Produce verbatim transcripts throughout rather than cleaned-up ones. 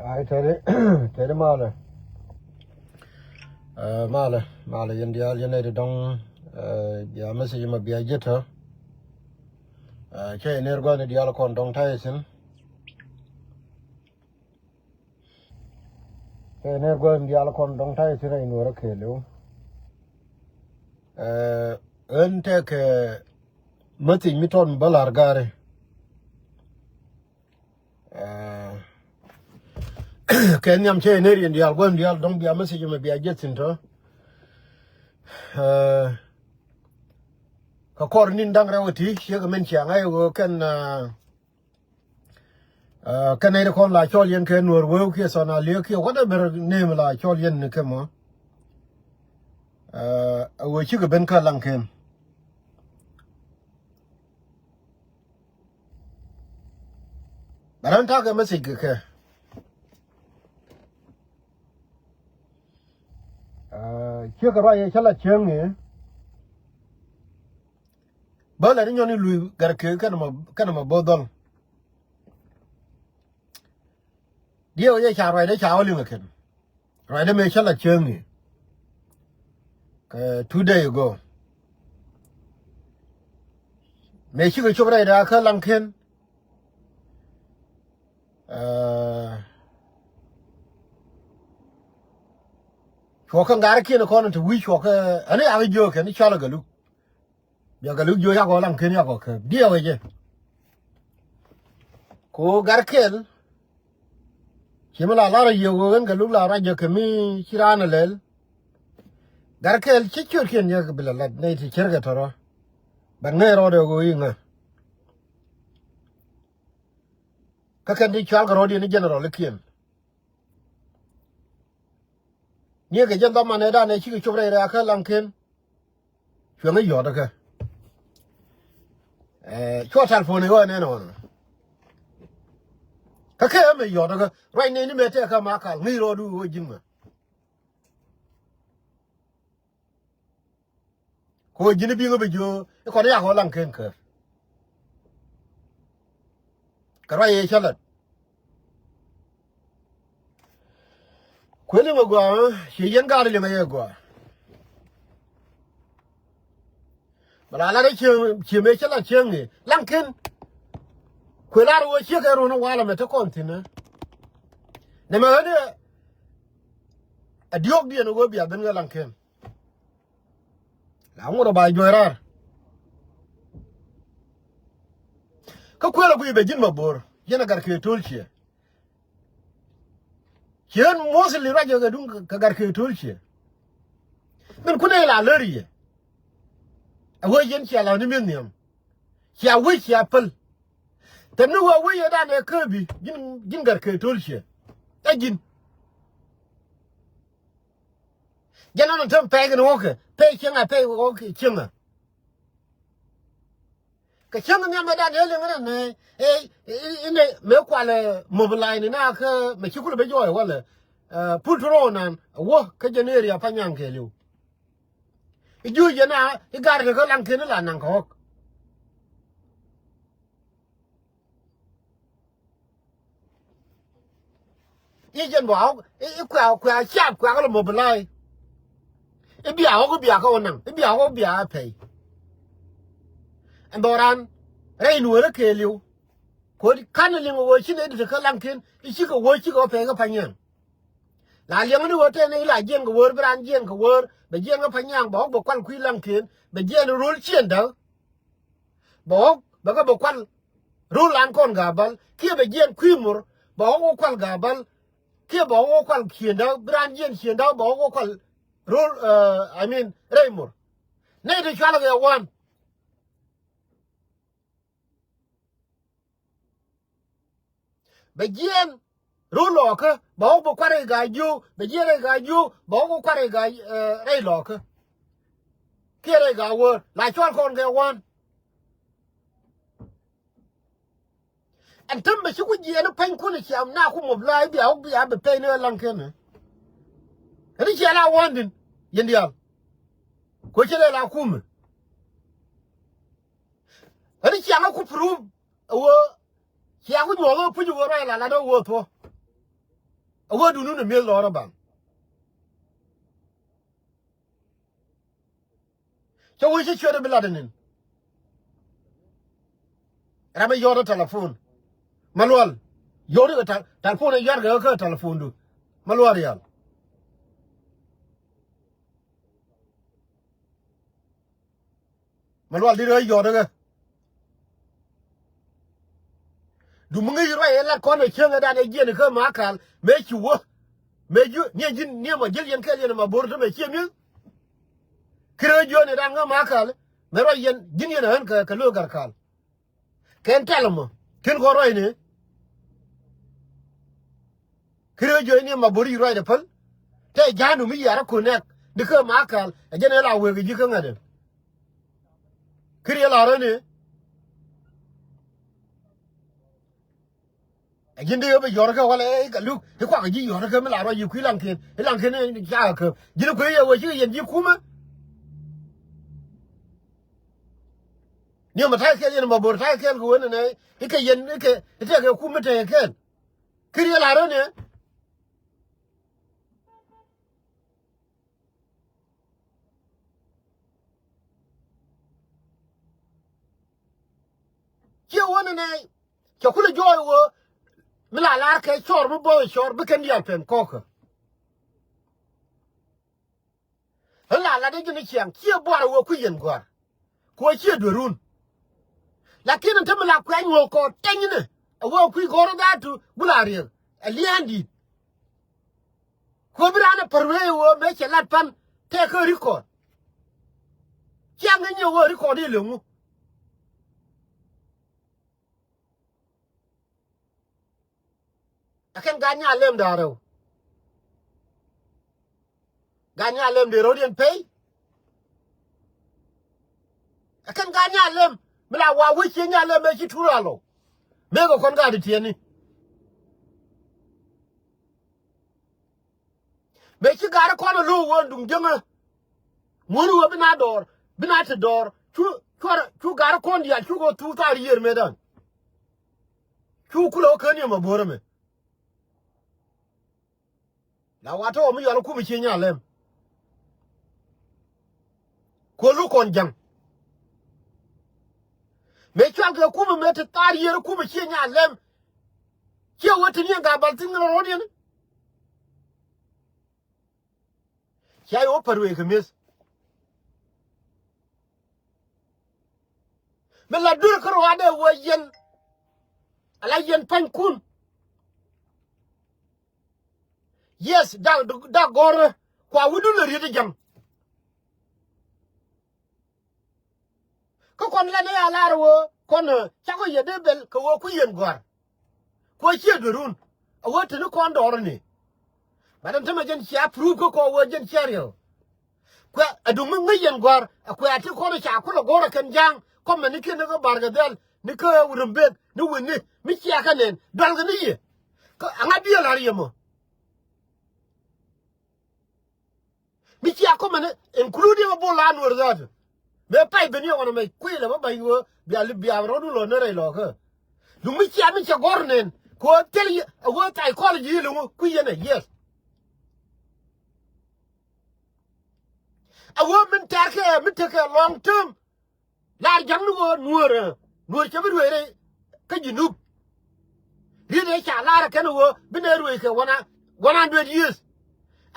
Ai tɛri tɛri malɛ. Ɛ, malɛ malɛ yɛn diaal yɛn nɛy ti dɔŋ. Ɛ, bia message ma bia ji̱ tɔ. Ɛ, cɛ yɛn ner gua̱n diaal kɔn dɔŋ ta̱yɛ thi̱n. Cɛ yɛn ner gua̱n diaal kɔn dɔŋ ta̱yɛ thi̱n a yɛn wä rɔ kɛɛliw. Ɛ, ɣän tɛkɛ message mi tɔt mi bä la̱r ga̱ri. Ɛ, kɛ nhiam cɛ yɛn ner yɛn diaal gua̱n diaal dɔ̱ŋ bia message mɛ bia jeth thi̱n tɔ. Ɛ, kɛ kɔr ni̱n da̱ŋ rɛw ɛ ti ciek mɛn ciaŋ a i̱ ɣöö kɛn, ɛ, ɛ, kɛn nɛy ti kɔn la cɔl yɛn kɛ nuɔ̱ɔ̱r wee kiɛ thɔn a liek kiɛ whatever name la cɔl yɛn ni kɛ mɔ. Ɛ, ɛ ɣöö cikɛ ben kä Laŋken. Bɛ raan ta̱a̱ kɛ message kɛ kɛ. Ɛ, ciek kɛ ruac yɛ cä la cieŋ i̱ bä lɛ ni nyɔn i̱ luc Gɛrkek kɛn mɔ, kɛn mɔ bo̱o̱th dhɔl. Diɛw yɛ ca ruacdɛ ca wä liŋ ɛ kɛn. Ruacdɛ mëë cä la cieŋ i̱ kɛ two day ago. Mëë cikɛ cop rɛydɛ a kä Laŋken. Ɛ, cuɔkɛ ŋa̱rkiɛn kɔn ti wi̱c cuɔkɛ ɛn yakɛ jiök kɛn cɔl ɛ Galuk. Bia Galuk jiök yakɔ Laŋken yakɔ kɛ diɛw ɛ jɛ. Ku Gɛrkek ci mi la lar a yiëë ɣöö ɛn Galuk la ruac jɛ kɛ mi ci raan ɛ lɛl. Gɛrkek ci ciötkiɛn yɛ bi la lat nɛy ti cierkɛ tɔ̱rɔ. Bɛ ŋäc rɔɔdɛ ɣöö i̱ ŋä. Kä kɛn ti cual kɛ rɔɔdiɛn i̱ general ikiɛn. Niɛ kɛ jɛn dhɔmanɛ danɛ cikɛ cop rɛy rɛy akä Laŋken. Cuɛŋ i̱ yɔ̱ɔ̱t kä. Ɛ, cuɔ telephone i̱ ɣɔɔ nɛn ɣɔn. Kä kɛ ɛmɛ yɔ̱ɔ̱t kä ruac nɛy ni mɛ tɛk kä ma kal ŋi̱i̱c rɔɔdu i̱ ɣöö ji̱n ŋä. Kɛ ɣöö ji̱n i̱ bi̱i̱ ŋä bi jiö i̱ kɔn i̱ yakɔ Laŋken kär. Kɛ ruac yɛ cä lät. Kuël liŋ ɛ gɔaa, cie yɛn gaat liŋ ɛ yɛ gɔaa. Bɛ la lat ɛ cie, cie mëë cä la cieŋ i̱ Laŋken. Kuël lar ɣöö ciek ɛ run ɛ walɛ mɛ te kɔn thi̱n ɛ. Nɛmɛ ɣän ɛ diɔ̱ɔ̱kdiɛn ɛ ɣöö bia ben ɣä Laŋken. La ŋot ɛ ba juɔ̱c raar. Kä kuël ɛ guiy bɛ ji̱n ma bo̱o̱r yɛn ɛ Gɛrkek To̱l ciɛ. Ciɛ ɣän mostly ruac ɛ kɛ duŋ kɛ Gɛrkek To̱l ciɛ. Min kun ɛ la lär yɛ. Ɛ wee yɛn cia la ni mi̱eth nhiam. Cia wec cia päl. Tɛm ni wee wec yɛ danɛ kä bi ji̱n, ji̱n Gɛrkek To̱l ciɛ. Ɛ ji̱n. Jɛn nɔnɔ tem pɛy kɛn ɣɔ̱kɛ pɛy cieŋ a pɛy ɣɔ̱kɛ cieŋ a. Kɛ cieŋ nhiam ɛ dan ɛ liŋ rɛ mɛ ɛ inɛ mɛ kualɛ mobilai ni na kä mɛ ci kulɛ bɛ jɔɔy walɛ. Pul ti rɔɔ nan wä kä jɛn area pa nyaŋ kɛɛliw. I̱ juuc jɛ na i̱ gar kɛ kä Laŋken i̱ la naŋ kɛ ɣɔ̱k. I̱ jɛn bä ɣɔ̱k i̱, i̱ kuɛ, kuɛ cap kuɛ kɛ lɛ mobilai. I̱ bia ɣɔ̱k i̱ bia kɛ wä naŋ i̱ bia ɣɔ̱k i̱ bia pɛy. Ɛn dhɔran rɛy nuɔ̱ɔ̱rä kɛɛliw. Ko̱ ka̱n liŋ ɣöö ci nɛy di̱t kä Laŋken i̱ cikɛ wä cikɛ wä pɛy kä Panyaŋ. La liɛŋni ɣöö tɛn i̱ la jiɛn kɛ wäär bi raan jiɛn kɛ wäär bɛ jiɛn kä Panyaŋ bɛ ɣɔ̱k bɛ kual kui̱ Laŋken bɛ jiɛn ro̱l ciɛn däk. Bɛ ɣɔ̱k bɛ kä bɛ kual ro̱l an kɔn Gabal kiɛ bɛ jiɛn kui̱ mur bɛ ɣɔ̱k wä kual Gabal kiɛ bɛ ɣɔ̱k wä kual ciëndä bi raan jiɛn ciëndä bɛ ɣɔ̱k wä kual ro̱l, I mean rɛy mur. Nɛy ti cual kɛ wan. Bɛ jiɛɛn ro̱l lɔɔkä bɛ ɣɔ̱k bɛ kuat rɛy ga̱a̱c jiök bɛ jiɛɛn rɛy ga̱a̱c jiök bɛ ɣɔ̱k bɛ kuat rɛy ga̱a̱c rɛy lɔɔkä. Kiɛ rɛy ga̱a̱c wäär la cual kɔn kɛ wan. Ɛn täm bɛ ci ku jiɛɛn i̱ pɛnykun i̱ ciam na ku mop la i̱ bia wä bia bɛ pɛy ni ɣä Laŋken ɛ. Ɣän i̱ cia la wändin yɛn diaal. Kuɛ ci lɛ la kumɛ. Ɣän i̱ cia ŋä ku prove ɛ ɣöö cia ku nyuɔ̱th ɣä puc ɣöö ruac la lat ɣä ɣöö thuɔ̱. A wä dun wun a mi̱eth lɔɔr a baŋ. Cä wee cä ciöt a bi lat a nin. Ram a yɔɔt a telephone. Malual. Yɔɔt a tel-, telephone a yɔɔt kɛ kä telephone du. Malual rial. Malual di rɛ yɔt kä. Du mi ŋi̱i̱c ruac ɛ lat kɔn ɛ cieŋ ɛ dan ɛ jiɛn kä Makal mëë ci wä. Mëë jiö niɛ ji̱n niɛ mɔ ji̱l yɛn kɛɛl yɛn ɛ ma bo̱r te mëë ciɛ mi̱eth. Ki rɛ jiön ɛ dan kä Makal mëë ruac yɛn ji̱n yɛn ɛ ɣän kɛ, kɛ lo̱o̱ Garkal. Kɛn tɛl ɛmɔ ken kɔn ruac ni. Ki rɛ jiö ni ma bo̱r i̱ ruac dɛ päl. Tɛ ja̱a̱n du mi yiaar ɛ kun nɛk di kä Makal ɛ jɛn ɛ la wek ɛ ji̱ kä ŋa̱t ɛ. Ki riɛ la rä ni. Ɛ ji̱n di ɣöö bi yɔr kä walɛ ɛ kɛ luk i̱ kuak ji̱ yɔr kä mi la ruac yi kui̱ laŋkiɛn i̱ laŋkiɛn i̱ ca kä ji̱n kui̱ yɛ wee ci kɛ yɛn ji̱ kumä. Ni ma ta̱a̱ kɛl yɛn ma bo̱r ta̱a̱ kɛl kɛ wen nɛ i̱ kɛ yɛn i̱ kɛ i̱ tɛkɛ kumä tɛkɛ kɛl. Ki riɛ la rä ni. Ciɛ wä ni nɛy cɛ kulɛ jɔɔc wä mi la lar kɛ cɔr mi bɔth cɔr bi kɛn diaal pɛn kɔkä. Ɣän la lat i̱ ji̱n i̱ ciaŋ ciɛ buar wä kui̱ yɛn gɔ̱a̱r. Kuɔ ciɛ duerun. Lakin in te mi la kuɛny ŋo̱o̱k kɔɔr teny inɛ a wä kui̱ gɔ̱r in dhaatu gula riek a lia̱a̱n di̱i̱t. Kuɔ bi raan a pär wee wä mëë cɛ lat pan tɛɛkä rikɔɔd. Ciaŋ in nyɛ wä rikɔɔd i̱ leŋu. Ɛ kɛn gaat nyal lem da̱a̱r rɛw. Gaat nyal lem dee ro̱diɛn pey. Ɛ kɛn gaat nyal lem mi la wa wec cië nyal lem mëë ci tur a lɔw. Mëë kɛ kɔn gaat ti tiɛni. Mëë ci gaat kɔn a lo̱o̱ wä duŋ jäŋä. Ŋuɔ̱n wä bi na dɔɔr bi na ti dɔɔr cu cuɔr cu gaat kɔn diaal cu kɛ thuk thar yiër mëë dan. Cu kulɛ wä ken yɛ ma bo̱rä mɛ. La wa tɔwä mi yɔal kumɛ cie nyal lɛm. Kuɔlu kɔn ja̱ŋ. Mëë cual kɛ kumɛ mëë ti thar yiër kumɛ cie nyal lɛm. Ciɛ wä ti ni ɛ gabal thin rɔ rɔ̱diɛn. Cia yɛ wä pär wëë kɛ mi̱eth. Mi la duer kä ruaadɛ wä yɛn. Ala yɛn panykun. Yes, dak dak gɔ̱rä kua wudun a riet ja̱ŋ. Kä kɔn lɛn ɛ a lar wä kɔn cakɔ yɛ dee bel kɛ wä ku yɛn gɔ̱a̱r. Kuɛ ciɛ duerun a wä teni kɔn dɔɔr ni. Bat ɛn tämɛ jɛn cia proof kä kɔ wä jɛn cia riɛw. Kuɛ a duŋ mi ŋäc yɛn gɔ̱a̱r a kuɛ a ti kɔn ca kulɛ gɔ̱r a kɛn ja̱a̱ŋ kɔmɛ ni kiɛn ni kä Barkɛ Dhɛl ni kä Wurembek ni wini mi cia kɛ nɛn dual kɛ ni yɛ. Kä a ŋa̱t diɛɛl a riɛmɔ. Mi cia kɔmɛ ni including a bol a nuɔr that. Mëë pay ben yɛ kɔn mɛ kuilɛ bä ba̱ny wä bia li bia rɔ̱du lɔ ni rɛy lɔ kä. Duŋ mi cia mi cɛ gɔr nɛn kɛ wä thil yɛ a wä psychology yɛ liŋu kui̱ yɛn ɛ yes. A wä min tɛr kɛ mi tekɛ long term. Lar ja̱ŋ ni ɣöö nuɔ̱ɔ̱r nuɔ̱ɔ̱r cɛ bi ruëëc rɛy kä Junub. Riet ëë ca lar ɛ kɛn ɣöö bi nɛ ruëëc kɛ one one hundred years.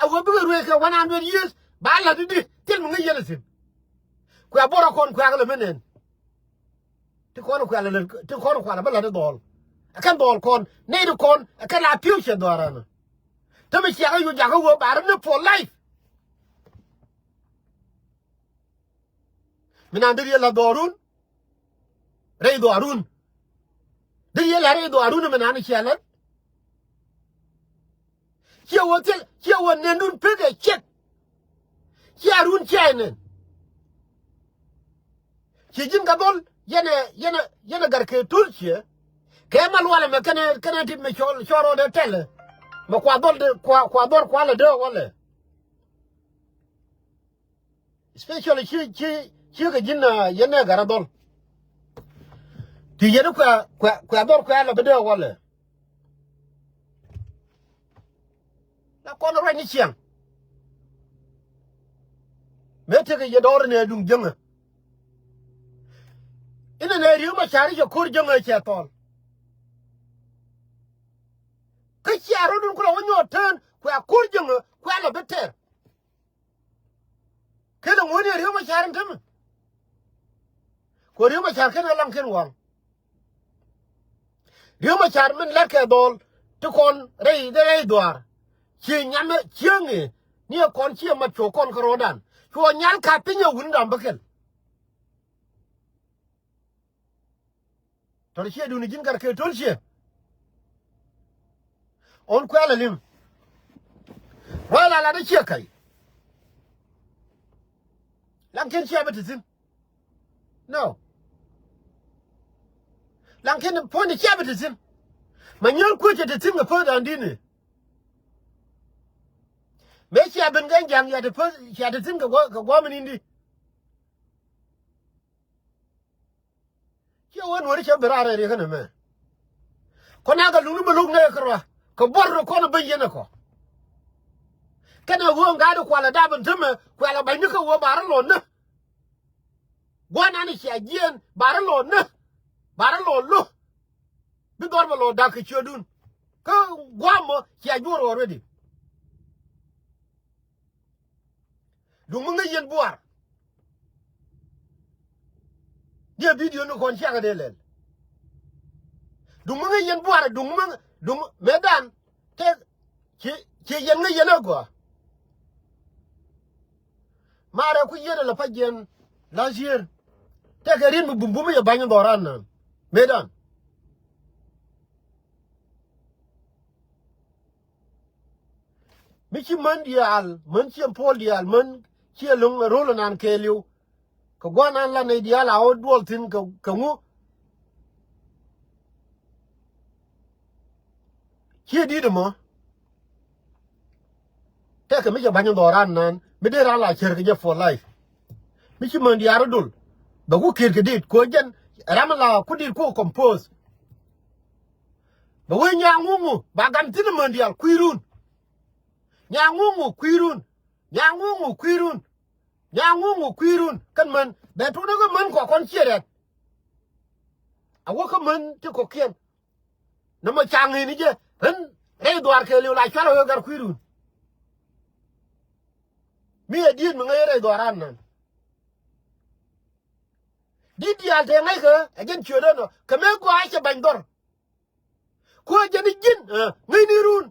Ɛ ɣöö bikɛ ruëëc kɛ one hundred years ba la̱t i̱di thil mi ŋäc yɛn ɛ thi̱n. Kuɛ buɔrä kɔn kuɛ kɛ lɛ mi nɛn. Ti kɔn kuɛ lɛ ti kɔn kuɛ lɛ bi la̱t i̱ dhɔl. Ɛ kɛn dhɔl kɔn nɛy ti kɔn ɛ kɛn la future dhɔaaränä. Te mi ciakä yu jakä ɣöö ba rɔ ni for life. Mi nan deri yɛ la dhɔrun. Rɛy dhɔrun. Deri yɛ la rɛy dhɔrun mi nan ciɛ lät. Ciɛ wä thil ciɛ wä nendun pek ɛ ciɛk. Ciɛ run ciɛ nɛn. Ci ji̱n kɛ dhɔl yɛnɛ yɛnɛ yɛnɛ gar kɛ tul ciɛ. Kɛ ma lualɛ mɛ kɛnɛ kɛnɛ tit mɛ cɔl cɔl rɔɔdɛ tɛlɛ. Mɛ kua dhɔl de kua kua dhɔl kua lɛ dee wä lɛ. Especially ci ci ci kɛ ji̱n yɛn nɛ gat a dhɔl. Ti yɛn kuɛ kuɛ kuɛ dhɔl kuɛ lɛ bi dee walɛ. La kɔn ruac ni ciɛŋ. Mëë tekɛ yɛ dɔɔr nɛ duŋ jäŋä. Inɛ nɛ Riek Machar cɛ ko̱r jäŋä cɛ thɔl. Kä cia rɔ̱dun kulɛ wä nyɔɔt tään kuɛ a ko̱r jäŋä kuɛ a lɛ bi tɛr. Kenɛ ŋuɔ̱n yɛ Riek Machar in tämɛ. Kuɛ Riek Machar kenɛ laŋ ken waŋ. Riek Machar min la̱t kɛ dhɔl ti kɔn rɛy, rɛy dhuaar. Ciɛ nyamɛ cieŋ i̱ ni ɛ kɔn ciɛ mat cuɔ kɔn kä ro̱o̱dan. Cuɔ nyal ka piny ɛ wun dam bä kɛl. Tɔr ciɛ duni ji̱n gat kɛ to̱l ciɛ. Ɣän kuɛl alim. Ruac la lat i̱ ciɛ ka̱y. Laŋ ken ciɛ bä ti thi̱n. No. Laŋ ken puɔ̱ny ciɛ bä ti thi̱n. Ma nyäl kuec cɛ ti thi̱n kɛ puɔ̱ny da̱a̱n di̱n i̱. Mëë ciɛ ben kɛ ja̱ŋ ciɛ ti puɔ̱ny ciɛ ti thi̱n kɛ guɔ, kɛ guɔ mi ni̱n di. Ciɛ wä nuɔ̱ri cɛ bi raar rɛy riɛk ɛn ɛmɛ. Kɔn a kɛ luni bä lo̱k nɛɛk kärɔa kɛ buɔr rɔ kɔn bä yɛn ɛ kɔ. Kɛn ɛ ɣöö ŋa̱a̱dɛ kualɛ dap ɛn tämɛ kualɛ ba̱ny ni kä ɣöö ba rɔ lɔ nä. Gua̱n an cia jiɛɛn ba rɔ lɔ nä. Ba rɔ lɔ lo̱. Bi dhɔr bä lɔ da̱k kɛ ciötdun. Kä gua̱a̱mɔ cia juɔr already. Duŋ mi ŋäc yɛn buar. Diɛ bidio ni kɔn ciakɛ dee lɛl. Duŋ mi ŋäc yɛn buar, duŋ mi, duŋ mi, mëëdan. Tëë ci, ci yɛn ŋäc yɛn a gɔaa. Maarɛ ku yɛn a lɛ pa jiɛn last year. Tëë kɛ riet mi bumbum yɛ ba̱ny dhɔran nan. Mëëdan. Mi ci män diaal, män ciɛ puɔl diaal, män ciɛ lo̱ŋ ro̱l nan kɛɛliw. Kɛ gua̱n an la nɛy diaal a wä duɔl thi̱n kɛ, kɛ ŋu. Ciɛ di̱t ɛmɔ. Tɛkɛ mi cɛ ba̱ny dhɔran nan mi dee ran la cär kɛ jɛ for life. Mi ci män diaal rɔ dol bɛ ku kiet kɛ dit kɛ jɛn ram la ku dit ku compose. Bɛ wee nyaŋ ŋuŋu ba gam thi̱n män diaal kui̱run. Nyaŋ ŋuŋu kui̱run. Nyaŋ ŋuŋu kui̱run. Nyaŋ ŋuŋu kui̱run kɛn män bɛ tuunä kä män kɔ kɔn ciɛ rɛt. A wä kä män ti kɔkiɛn. Nɔmɔ ca ŋi̱i̱ni jɛ ɣän rɛy dhuaar kɛɛliw la cuarɛ wee gar kui̱run. Mi ɛ diet mi ŋäc rɛy dhuaar an nan. Di̱t diaal tëë ŋäckɛ ɛ jɛn ciötdä nɔ kɛ mëë gɔaa cɛ ba̱ny dhɔr. Kuɛ jɛn i̱ ji̱n ŋäcni run.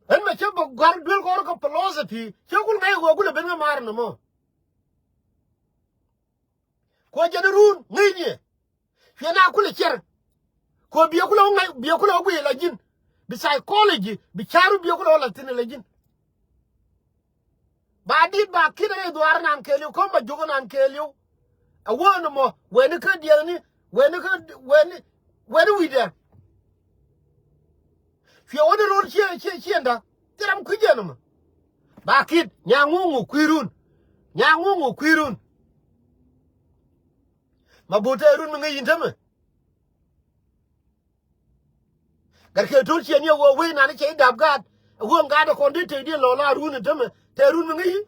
Ɣän mɛ cä bä gua̱r duel kɔr kä philosophy cä kul ŋäc ɣöö kulɛ ben ŋä maar nɔmɔ. Kuɛ jɛn i̱ run ŋäcni ɛ. Cuɛ na kulɛ cɛr. Kuɛ biɛ kulɛ wä ŋa̱c biɛ kulɛ wä guiy la ji̱n. Bi psychology bi ca̱ru biɛ kulɛ wä la thi̱n la ji̱n. Ba dit ba kit rɛy dhuaar nan kɛɛliw kä ma jok nan kɛɛliw. A wä ni mɔ weni kä diɛkni weni kä weni weni wi̱dɛ. Cuɛ wä ni ro̱l ciɛ ciɛ ciɛnda thil ram kui̱c jɛ ni mɔ. Ba kit nyaŋ ŋuŋu kui̱run. Nyaŋ ŋuŋu kui̱run. Ma bo̱o̱t tɛɛrun mi ŋäc in tämɛ. Gat kɛ to̱l ciɛ ni a ɣöö wec nan cɛ i̱ dap gaat a ɣöö ŋa̱a̱t a kɔn dee tëëdiɛn lɔ la run in tämɛ tɛɛrun mi ŋäc in.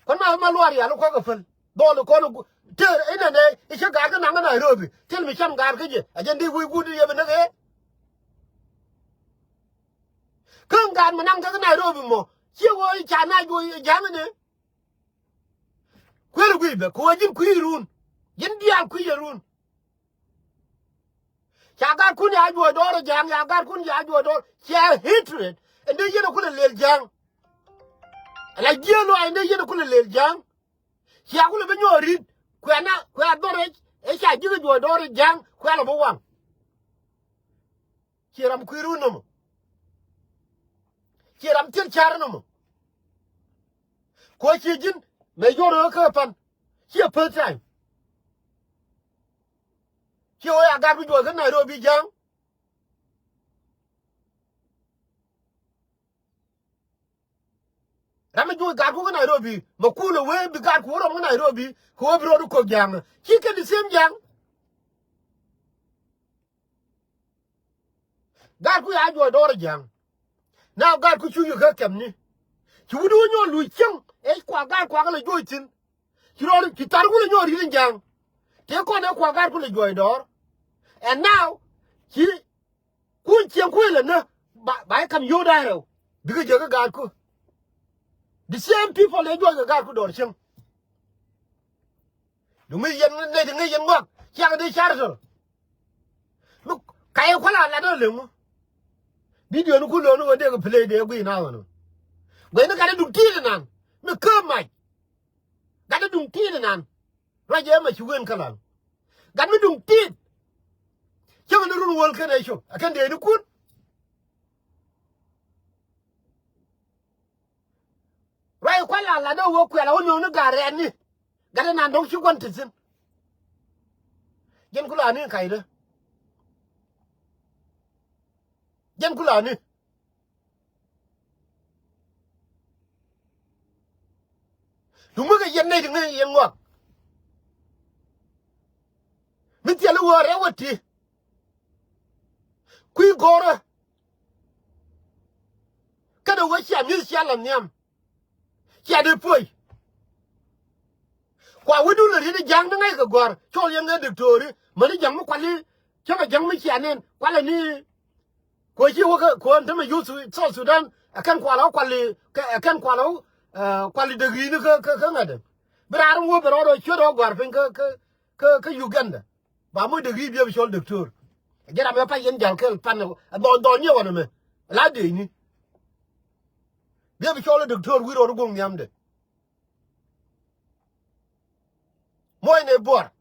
Kuan ma ma luaar yal kuak a päl dhɔl kɔn. Tëër inɛnɛ i̱ cä gaat kä naŋ kä Nairobi thil mi cam gaat kä jɛ a jɛn dee wec wut yɛ bi näk ëë. Kä ŋa̱a̱t mi naŋ kä kä Nairobi mɔ ciɛ ɣöö i̱ ca na juɔc i̱ ja̱ŋ inɛ. Kuël guiy bɛ kɛ wä ji̱n kui̱ run. Ji̱n diaal kui̱ yɛ run. Ca gat kun ya juɔc dɔɔr ja̱a̱ŋ ya gat kun ya juɔc dɔɔr. Cia hatred ɛn dee yɛn a kulɛ lel ja̱a̱ŋ. Ala jiëë luaac ɛn dee yɛn a kulɛ lel ja̱a̱ŋ. Cia kulɛ bi nyɔɔk ri̱t kuɛ na kuɛ dhɔr ɛ ca ji̱k juɔc dɔɔr ja̱a̱ŋ kuɛ lɔ bi waŋ. Ciɛ ram kui̱ run nɔmɔ. Ciɛ ram thil car nɔmɔ. Kuɔ ciɛ ji̱n mɛ yuɔr ɣä kä pan. Ciɛ first time. Ciɛ wee a gat bi juɔc kä Nairobi ja̱a̱ŋ. Ram mi juɔc gat ku kä Nairobi mɛ kulɛ wee bi gat ku wä rɔm kä Nairobi kɛ wee bi rɔɔdu kok ja̱a̱ŋ. Ci kɛn di same ja̱a̱ŋ. Gaatku ya juɔc dɔɔr ja̱a̱ŋ. Now gaatku cu yio̱k kä kɛmni. Ci wut wä nyɔk luc cieŋ ɛ kua gaat kua kä lɛ juɔc thi̱n. Ci rɔɔd ci thar wulɛ nyɔk ri̱t in ja̱a̱ŋ. Tëë kɔn ɛ kua gaatku lɛ juɔc dɔɔr. And now ci kun cieŋ kuël ɛnä ba, ba i̱ kam yio̱w da̱a̱ rɛw. Bikɛ jek kä gaatku. The same people ɛ juɔc kɛ gaatku dɔɔr cieŋ. Duŋ mi yɛn nɛy ti ŋäc yɛn ŋɔak ciaŋ dee car tɔr. Mi ka yɛ kual a lat ɔ leŋ ɔ. Video ni ku lo̱n ɣöö dee kɛ play dee guiy na ɣän ɔ. Guɛy ni gat ni duŋ ti̱i̱t inan mi kä mac. Gat ni duŋ ti̱i̱t inan. Ruac jɛ ma ci wen kä laŋ. Gat mi duŋ ti̱i̱t. Cäŋ ni run wäl kɛn ɛ cop ɛ kɛn dee ni kun. Ruac kual a lat ɔ wä kuɛl a wä nööŋni ga̱a̱r rɛɛtni. Gat inan dɔ̱ŋ ci gua̱n ti thi̱n. Jɛn ku la̱a̱ni ka̱ydä. Jɛn ku la̱a̱ni. Duŋ mi kɛ yɛn nɛy ti ŋäc yɛn ŋɔak. Mi thil i̱ wä rɛw wä ti. Kui̱ go̱o̱rä. Kä dee wä cia mi̱th cia la nhiam. Cia dee puɔ̱c. Kua wi̱cdun lɛ riet i̱ ja̱ŋ ni ŋäc kɛ gɔ̱a̱r cɔl yɛn ŋäc diktori mäni ja̱ŋ mi kuali. Cäŋ a ja̱ŋ mi cia nɛn kualɛ ni. Kuɔ ci wä kä kuɔn tämɛ youth South Sudan ɛ kɛn kualɛ wä kuali kɛ ɛ kɛn kualɛ wä. Kuali dek ri̱i̱ni kä kä kä ŋädɛ. Bi raar in wä bɛ rɔɔdɔ ciöt ɔ gɔ̱a̱r piny kä kä kä kä Uganda. Ba moc dek ri̱i̱ biɛ bi cɔl diktor. Jɛ ram ɛ pa yɛn ja̱l kɛl pan ɛ dhɔn dhɔn nyɛ wanɛ mɛ. La dee ni. Biɛ bi cɔl diktor wi̱i̱ rɔɔd go̱ŋ nhiamdɛ. Muɔcnɛ buɔr.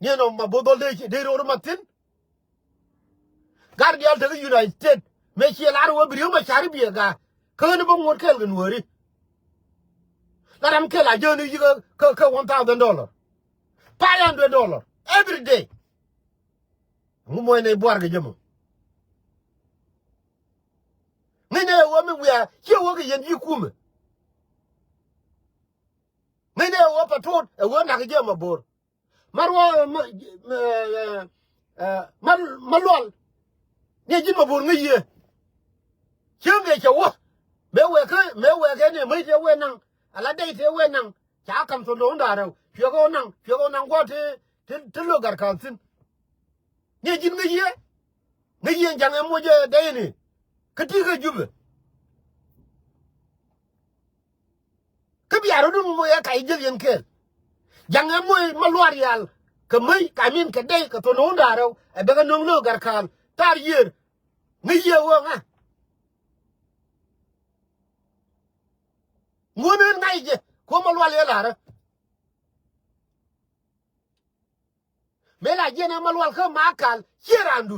Niɛn ɔ ma bo̱th dhɔl dee dee ro̱r ma thi̱n. Gar diaal tek United States mëë ciɛ lar wä bi riek ma cari biɛ ga. Kä ɣän bä ŋuɔ̱t kɛɛl kɛ nuääri. La ram kɛl a jäni yikä kä kä one thousand dollar, five hundred dollar every day. Ŋu muɔcnɛ buar kɛ jɛ mɔ. Ŋäcnɛ ɛ ɣöö mi wiaa ciɛ ɣöö kɛ yɛn ji̱ kumɛ. Ŋäcnɛ ɛ ɣöö Patot ɛ ɣöö nak jɛ ma bo̱r. Ma ruɔ ma ma ma lual. Ni ji̱n ma bo̱r ŋäc yɛ. Cieŋ kɛ cɛ wä mëë wɛɛkä mëë wɛɛkɛ ni mäc tëë wee naŋ. Ala dɛy tëë wee naŋ. Ca ka̱m thon do̱o̱ŋ da̱a̱ rɛw cuɛ kɛ wä naŋ cuɛ kɛ wä naŋ gua̱a̱th ti ti ti lo̱k gat ka̱a̱th thi̱n. Ni ji̱n ŋäc yɛ. Ŋäc yɛ ja̱ŋ ɛ moc ɛ dɛyni. Kä ti̱i̱ kä Jubɛ. Kä bia rot in moc ɛ kac ji̱l yɛn kɛɛl. Ja̱ŋ ɛ moc ma luaar yal kɛ mäc ka min kɛ dɛy kɛ thon do̱o̱ŋ da̱a̱ rɛw ɛ bɛ kɛ nöŋ lo̱k gat ka̱a̱th thar yiër. Ŋäc yɛ ɣöö ŋa. Ŋuɔ̱n en ŋa̱c jɛ kuɔ̱m a lual yɛ la̱rä. Mëë la jiɛn ɛ ma lual kä ma kal ciɛ raandu.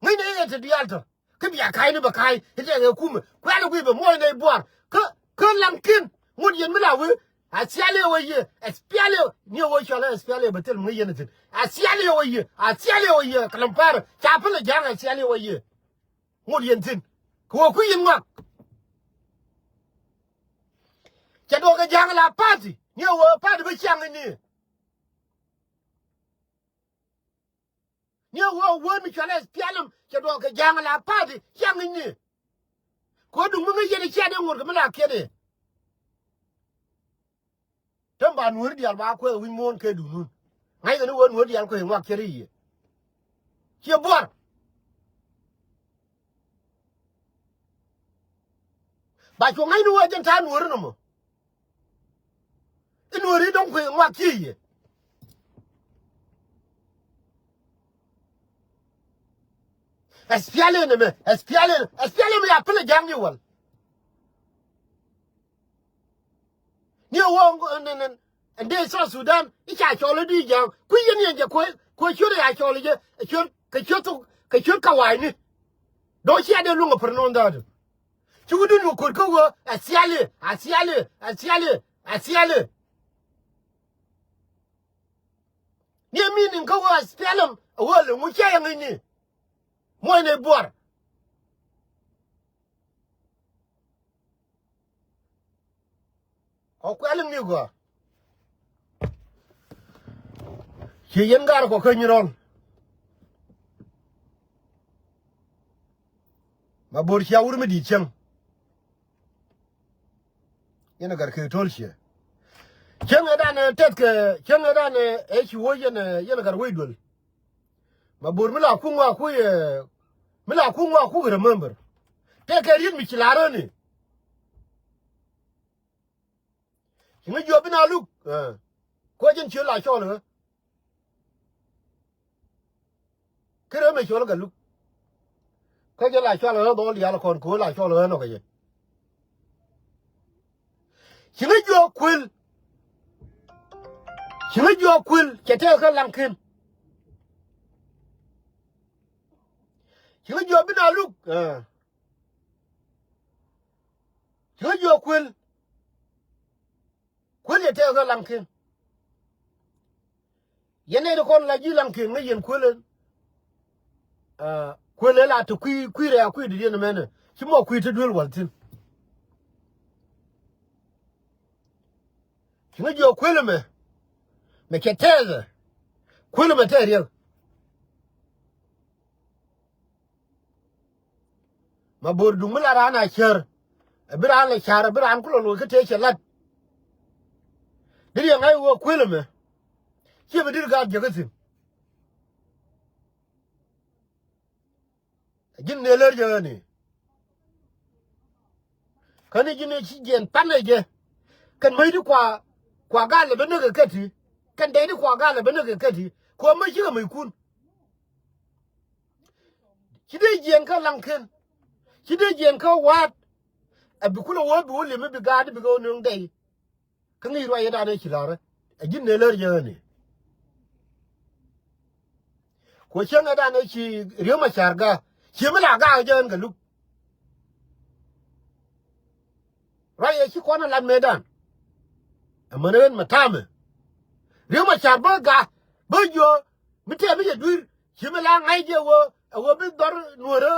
Ŋäcnɛ yɛ te diaal tɔ kä bia ka̱cni bɛ ka̱c i̱ tɛkɛ kumɛ kuɛ̈ni guiy bɛ muɔcnɛ i̱ buar. Kä kä laŋkiɛn ŋot yɛn mi la wee. A thial i̱ wä yiëë ɛ thial i̱ ni wä cɔl ɛ thial i̱ bɛ thil mi ŋäc yɛn ithin. A thial i̱ wä yiëë a thial i̱ wä yiëë kɛ laŋ pa̱a̱r ca pälɛ ja̱a̱ŋ a thial i̱ wä yiëë. Ŋot yɛn thi̱n kɛ ɣöö kui̱ yɛn ŋɔak. Cɛ duɔ̱ɔ̱k kɛ ja̱a̱ŋ la party ni ɣöö party bä ciaŋ ni. Ni ɣöö wee mi cual ɛ pialem cɛ duɔ̱ɔ̱k kɛ ja̱a̱ŋ la party ciaŋ ni. Kɛ ɣöö duŋ mi ŋäc yɛn cia dee ŋot kɛ mi la kiɛt i̱. Tem ba nuɔ̱ɔ̱ri diaal ba kuɛth wi̱c muɔ̱ɔ̱n kɛ duundun. Ŋa̱ckɛ ni wee nuɔ̱ɔ̱ri diaal kuɛth ŋuak cɛ ri yiëë. Ciɛ buar. Ba cuɔ ŋa̱c ni wee jɛn ta̱a̱ nuɔ̱ɔ̱ri nɔmɔ. I̱ nuɔ̱ɔ̱ri dɔ̱ŋ kuɛth ŋuak ciɛ yiëë. Ɛ pial in ɛmɛ ɛ pial in ɛ pial in mi a pälɛ ja̱a̱ŋ ni wäl. Ni ɛ wä ɛn ɛn ɛn dee South Sudan i̱ ca cɔl i̱ di ja̱a̱ŋ kui̱ yɛn yɛn jɛ kuɛ kuɛ ciöt ɛ ya cɔl i̱ jɛ ɛ ciöt kɛ ciöt thok kɛ ciöt ka wa̱a̱cni. Dɔ̱ŋ cia dee luäŋ ɛ pär nɔn dha̱a̱t. Ci wä dun wä ko̱r kä wä ɛ thiali ɛ thiali ɛ thiali ɛ thiali. Ni ɛ meaning kä wä ɛ pialem ɛ wä lɛ ŋu cia yɛ ŋäcni. Muɔcnɛ buar. Ɔ kuɛl in ni gɔaa. Ci yɛn gar kɔ kä Nyirɔl. Mabor cia wur mi di̱i̱t cäŋ. Yɛn ɛ gar kɛ to̱l ciɛ. Cäŋ ɛ dan ɛ tɛth kɛ cäŋ ɛ dan ɛ ci wä yɛn ɛ yɛn ɛ gar wec duel. Mabor mi la kuŋ wa kuy ɛ mi la kuŋ wa kuy remember. Tɛk kɛ riet mi ci la röni. Ci ŋä jiɔ bi na luk. Kuɛ jɛn ciö la cɔl ɣä. Kɛ rɛ mɛ cɔl Galuk. Kuɛ jɛ la cɔl ɣä dhɔl diaal kɔn kɛ ɣä la cɔl ɣä nɔ kɛ jɛ. Ci ŋä jiɔ kuil. Ci ŋä jiɔ kuil cɛ tɛk kä Laŋken. Ci ŋä jiɔ bi na luk. Ci ŋä jiɔ kuil. Kuël yɛ tɛɛk kä Laŋken. Yɛn nɛy ti kɔn la ji̱ Laŋken ŋäc yɛn kuël ɛn. Kuël ɛ la te kui̱ kui̱ rɛy a kui̱ di̱t yɛn ɛmɛnɛ ci mɔ kui̱ te duel wal thi̱n. Ci ŋäc jiɔ kuël ɛmɛ mɛ cɛ tɛɛk ɛ kuël ɛmɛ tɛɛk riɛk. Mabor duŋ mi la raan a cär. Ɛ bi raan lɛ car ɛ bi raan kulɔ loc kä tëë cɛ lat. Di riɛŋ ŋa̱c wä kuël ɛmɛ. Ciɛ bi dir gaat jiäk kä thi̱n. Ɛ ji̱n ni lär jɛ ɣän i̱. Kä ni ji̱n i̱ ci jiɛn pan ɛ jɛ. Kɛn mäc di kua kua gal ɛ bi näk ɛ kä ti. Kɛn dɛy di kua gal ɛ bi näk ɛ kä ti. Kua mäc cikɛ mäckun. Ci dee jiɛn kä Laŋken. Ci dee jiɛn kä wa̱a̱t. Ɛ bi kulɛ wä bi wä li̱em mi bi gaat bi kɛ wä nöŋ dɛy. Kä ŋi̱i̱c ruac yɛ danɛ ci la̱rä. Ɛ ji̱n ne lär jɛ ɣän i̱. Kuɔ cäŋ ɛ danɛ ci Riek Macar ga. Ci mi la ga jɛ ɣän kɛ luk. Ruac yɛ ci kɔn ɛ lat mëëdan. Ɛ män ɣän mɛ ta̱a̱mɛ. Riek Macar bä ga bä jiöö mi tɛm mi cɛ dui̱r ci mi la ŋa̱c jɛ wä ɛ wä bi dhɔr nuɔ̱rä.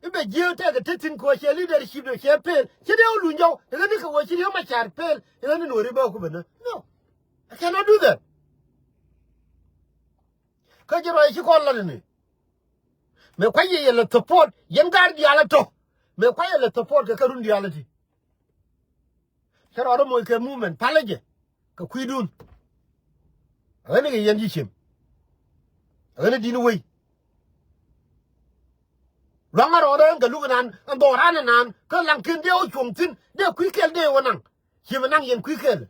I̱ bɛ jiääk tɛkɛ te thi̱n kɛ wä cɛ leadership dɔ cɛ pel ci dee wä luny jɔw i̱ ɣän i̱ kɛ wä ci Riek Macar pel i̱ ɣän i̱ nuɔ̱ri bä ku bɛ nä. No. I cannot do that. Kä ji̱ ruac ci kɔn lat ini. Mëë kuac yɛ yɛ lɛ support yɛn gaat diaal ɛ tɔ̱. Mëë kuac yɛ lɛ support kɛ kɛ run diaal ɛ ti. Cä rɔɔdä moc kɛ movement palä jɛ kɛ kui̱dun. Ɣän i̱ kɛ yɛn ji̱ ciem. Ɣän i̱ di̱n wei. Luaŋä rɔɔdä ɛn kɛ luk inan ɛn dhɔran inan kä Laŋken dee wä cuɔ̱ŋ thi̱n dee kui̱ kɛl dee wä naŋ. Ciem inan yɛn kui̱ kɛl.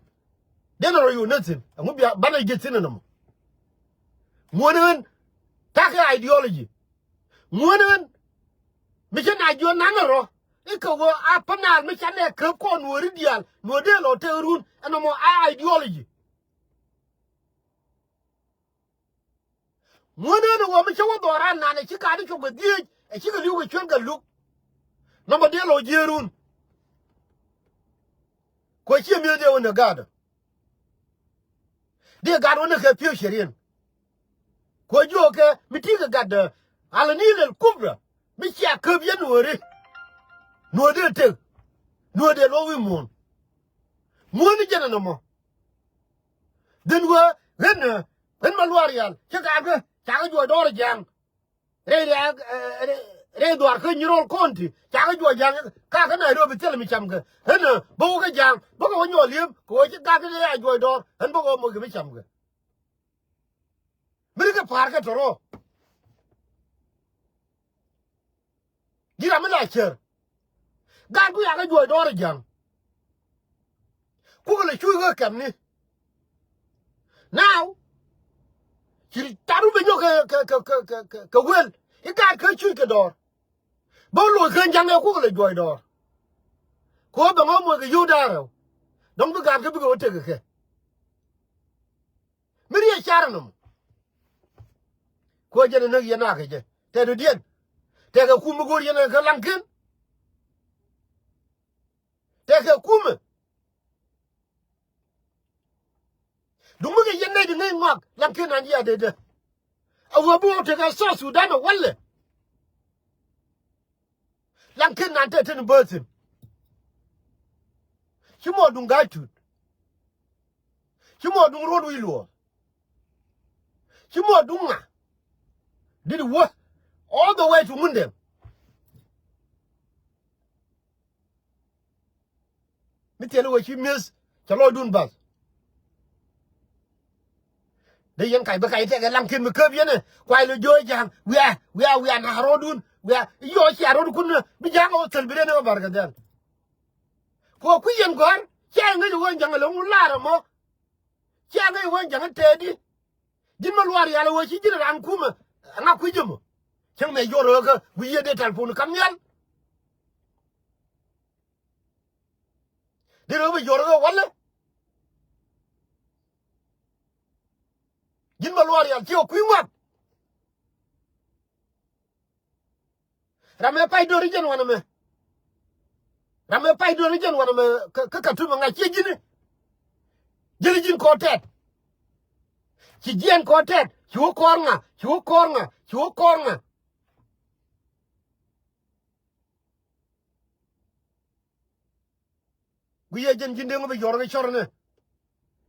Dee nɔ rɔ yo̱o̱ näk thi̱n ɛŋu bia banɛ ji̱ thi̱n ɛnɔmɔ. Ŋuɔ̱n iɣän ta̱kɛ ideology. Ŋuɔ̱n ɣän mi cä na jiɔn nan rɔ i̱ kɛ ɣöö a pänaal mi canɛ käp kɔn nuɔ̱ɔ̱ri diaal nuɔ̱ɔ̱r dee lɔ tek run ɛn nɔmɔ a ideology. Ŋuɔ̱n ɣän ɣöö mi cä wä dhɔran nan ɛ ci kat i̱ cok kɛ dhieec ɛ cikɛ li̱w kɛ cuɛn kɛ luk. Nɔmɔ dee lɔ jiee run. Kuɛ ciɛ mi̱eth dee wä nɛ gaatdä. Dee gat wä ni kɛ piööc cɛ riɛn. Kuɔ jiökɛ mi ti̱i̱ kɛ gatdä. Ala ni lɛl kubra mi cia käp yɛn nuɔ̱ɔ̱ri. Nuɔ̱ɔ̱r dee tek nuɔ̱ɔ̱r dee luɔk wi̱i̱ muɔ̱ɔ̱n. Muɔ̱ɔ̱n ni jɛn ɛnɔmɔ. Dhin wee ɣän ɣän ma luaar yal cä kaarkä. Cakɛ juɔc dɔɔr ja̱a̱ŋ. Rɛy rɛy rɛy dhuaar kä Nyirol County cakɛ juɔc ja̱a̱ŋ. Kakä Nairobi thilɛ mi camkɛ ɣän bä wä kä ja̱a̱ŋ bä kɛ wä nyɔɔl li̱em kɛ wä ci gakä rɛy a juɔc dɔɔr ɣän bä kɛ wä moc kɛ mi camkɛ. Mi ri kɛ pa̱a̱r kɛ tɔrɔ. Ji̱ ram mi la cär. Gaat ku yakä juɔc dɔɔr ɛ ja̱ŋ. Kukɛ lɛ cuc kä kɛmni. Now ci taru bɛ nyɔk kɛ kɛ kɛ kɛ kɛ wel i̱ gaat kä cuc kɛ dɔɔr. Bä loc ken ja̱ŋ ɛ kukɛ lɛ juɔc dɔɔr. Kɛ ɣöö bɛ ŋɔ̱ moc kɛ yio̱w da̱a̱r rɛw. Dɔ̱ŋ bi gaat kä bikɛ wä tekɛ kɛ. Mi riec car ɛnɔm. Kuɔ jɛn ɛ näk yɛn akɛ jɛ tɛt dɔ̱diɛn. Tɛkɛ kum mi go̱o̱r yɛn ɛ kä Laŋken. Tɛkɛ kumɛ. Duŋ mi kɛ yɛn nɛy ti ŋäc ŋɔak Laŋken an ji̱ a dee dee. A wee bi wä tekɛ South Sudan ɛ wälɛ. Laŋken an te ten bäthin. Ci mɔ duŋ Ga̱a̱c Tut. Ci mɔ duŋ Ruɔ̱t Wi̱i̱ Luɔ̱ɔ̱r. Ci mɔ duŋ ŋa. Dit wä all the way to Ŋundɛŋ. Mi thil wä ci mi̱eth cɛ lɔcdun bath. Dee yɛn kac bä kac tɛkɛ laŋ kin mi käp yɛn ɛ kuay lɔ jo̱o̱c ja̱a̱ŋ wiaa wiaa wiaa na rɔɔdun wiaa yɔɔ cia rɔɔdkun bi ja̱a̱ŋ ɛ wä thil bi ren ɛ wä barkɛ dhɛl. Kɛ wä kui̱ yɛn gɔ̱a̱r cia ŋäc ɛ wä ja̱a̱ŋ ɛ lo̱ŋ lar ɛmɔ. Cia ŋäc ɛ wä ja̱a̱ŋ ɛ tɛɛdi. Ji̱n mɛ luaar yal ɛ wä ci ji̱n raan kumɛ ɛ ŋa kui̱ jɛ mɔ. Cäŋ mɛ jɔr ɣä kä wi̱i̱ yɛ dee tɛl pun kam nhial. Dee rɛ wä bi jɔr ɣä walɛ. Ji̱n mɛ luaar yal ci ɣä kui̱ ŋuak. Ram ëë pay do̱ri jɛn wanɛ mɛ. Ram ëë pay do̱ri jɛn wanɛ mɛ kä, kä Katum ɛ ŋa̱c ciɛ ji̱ni. Ji̱ni ji̱n kɔɔr tɛt. Ci jiɛn kɔɔr tɛt. Ci wä kɔɔr ŋa, ci wä kɔɔr ŋa, ci wä kɔɔr ŋa. Guic yɛ jɛn ji̱n dee ŋɔ bi yɔr kɛ cɔr ni.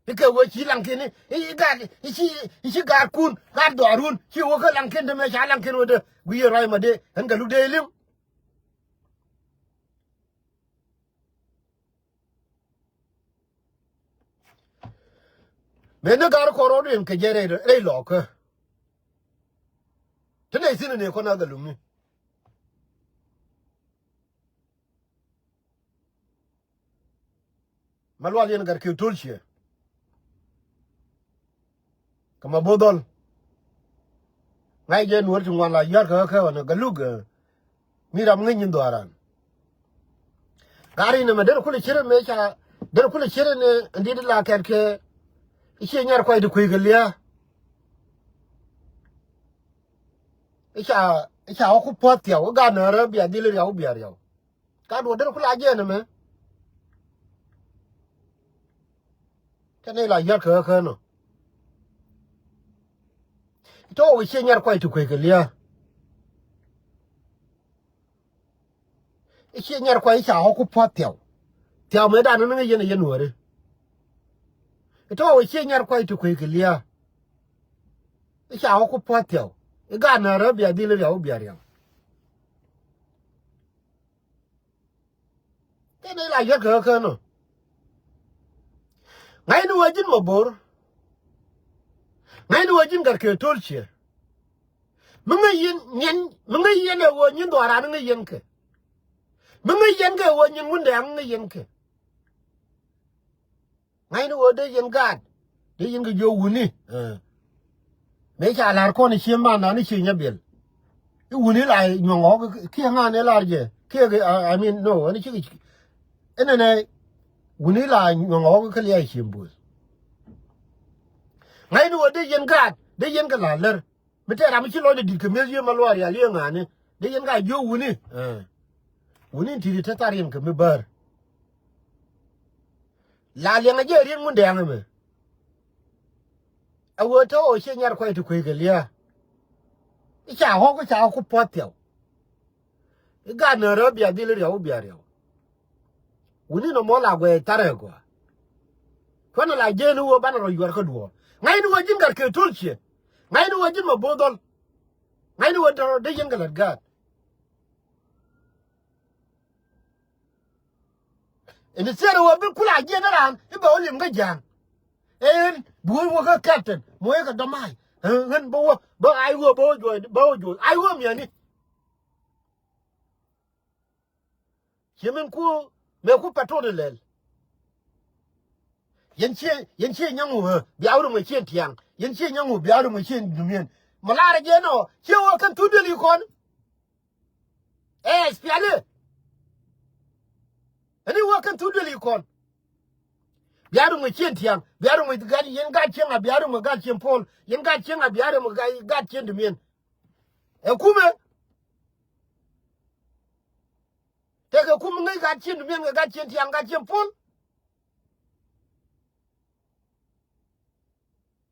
Ikɛ wee ci laŋ kin i, i, i gaat, i ci, i ci gaat kun, gaat dhɔarun, ci wee kä laŋ kin te mɛ ca laŋ kin wee dee. Guic yɛ ruac ma dee, ɛn kɛ luk dee iliŋ. Mëë ni gaat kɔn rɔɔd in kɛ jɛ rɛy, rɛy lɔɔkä. Te nɛy thi̱n in ëë kɔn a kɛ luk ni. Ma lual yɛn gat kɛ to̱l ciɛ. Kä ma bo̱o̱ dhɔl. Ŋa̱c jɛ nuɔ̱ɔ̱r ci ŋuan la yɔ̱a̱r kä kä ɣän kä luk, eh, mi ram ŋäc nyin dhɔaaran. Gat ri nɛ mɛ derɛ kulɛ ciet ɛmɛ ca, derɛ kulɛ ciet ɛn, eh, ɛn di̱t la kɛt kɛ. I̱ ciɛ nyar kuay ti kui̱ kɛ lia̱a̱. I̱ ca, i̱ ca wä ku puɔ̱th thiaw i̱ gat nä rä bia dhil i̱ riaw i̱ bia riaw. Ka duɔ̱ɔ̱r derɛ ku la jiɛɛn ɛmɛ. Kɛn nɛy la yɔ̱a̱r kɛ ɣä kään ɔ. Tɔ̱ wä ciɛ nyar kuay ti kueckɛ lia̱a̱. I̱ ciɛ nyar kuay i̱ ca ɣɔ̱k ku puɔ̱th thiaw. Thiaw mëëdan ni ŋäc yɛn ɛ yɛn nuääri. I̱ tɔ̱ wä ciɛ nyar kuay ti kueckɛ lia̱a̱. I̱ ca ɣɔ̱k ku puɔ̱th thiaw. I̱ gaat nä rä bia dhil i̱ riaw i̱ bia riaw. Kɛn nɛy la yɔ̱a̱r kɛ ɣä kään ɔ. Ŋa̱cni wä ji̱n ma bo̱o̱r. Ŋa̱cni wä ji̱n gat kɛ to̱l ciɛ. Mi ŋäc yɛn, mi ŋäc yɛn ɛ ɣöö nyin dhɔaaran ŋäc yɛn kɛ. Mi ŋäc yɛn kɛ ɣöö nyin Wundɛŋ ŋäc yɛn kɛ. Ŋa̱cni ɣöö dee yɛn gaat, dee yɛn kɛ jiök wuni. Ɛ. Mëë ca la̱r kɔn i̱ cie man nani cie nyɛ biɛl. I̱ wuni la nyuɔ̱ŋ ɣɔ̱k kiɛ ŋa̱n ɛ la̱r jɛ. Kiɛ, I, I mean, no, ɛn cikɛ, ɛn ɛnɛ wuni la nyuɔ̱ŋ ɣɔ̱k kä lia̱a̱ i̱ cie buɔth. Ŋa̱cni ɣöö dee yɛn gaat, dee yɛn kɛ la̱r lär. Mi tɛɛr ram mi ci lɔcdɛ di̱t kɛ mi̱eth Yiëë Maluaar Rial Yiëë ŋa̱a̱ni. Dee yɛn gaat jiök wuni. Ɛ. Wuni in ti̱ti̱ te thar yɛn kɛ mi bäär. La liɛŋɛ jɛ riet Wundɛŋ ɛmɛ. Ɛ ɣöö te ɣɔw ciɛ nyar kuay ti kueckɛ lia̱a̱. I̱ ca ɣɔ̱k i̱ ca ɣɔ̱k ku puɔ̱th thiaw. I̱ gaat nä rä bia dhil i̱ riaw i̱ bia riaw. Wuni nɔmɔ la guɛc tharɛ gɔaa. Kuäär nɔ la jiɛɛn i̱ ɣöö banɛ rɔ yuɔr kä duɔ̱ɔ̱r. Ŋa̱cni ɣöö ji̱n gat kɛ to̱l ciɛ. Ŋa̱cni ɣöö ji̱n ma bo̱o̱ dhɔl. Ŋa̱cni ɣöö dee yɛn kɛ la̱t gaat. Ɛn thier wä bi kula jiɛn raan i̱ bɛ wä lim kä ja̱a̱ŋ. Ɛn bi wä wä kä captain mɔ i̱ kɛ dɔ̱ma̱a̱c. Ɣän bä wä bä ay wä bä wä juɔc bä wä juɔc ay wä miani. Ciɛ min ku mëë ku patrol ilɛl. Yɛn ciɛ, yɛn ciɛ nyɛ ŋu ɣä bia wä rim ɛ ciɛ tiaŋ. Yɛn ciɛ nyɛ ŋu bia wä rim ɛ ciɛ dumiɛn. Mɛ laarɛ jɛ nɔ ciɛ wä kɛn thut deli kɔn. Ɛ, S P L A. Ɛn i̱ wä kɛn thut deli kɔn. Bia rim ɛ ciɛ tiaŋ. Bia rim ɛ gat yɛn gat ciɛ ŋa bia rim ɛ gat ciɛ pol. Yɛn gat ciɛ ŋa bia rim ɛ gat ciɛ dumiɛn. Ɛ kumɛ. Tëëkɛ kum ŋäc gat ciɛn dumiɛn kɛ gat ciɛn tiaŋ gat ciɛn puɔl.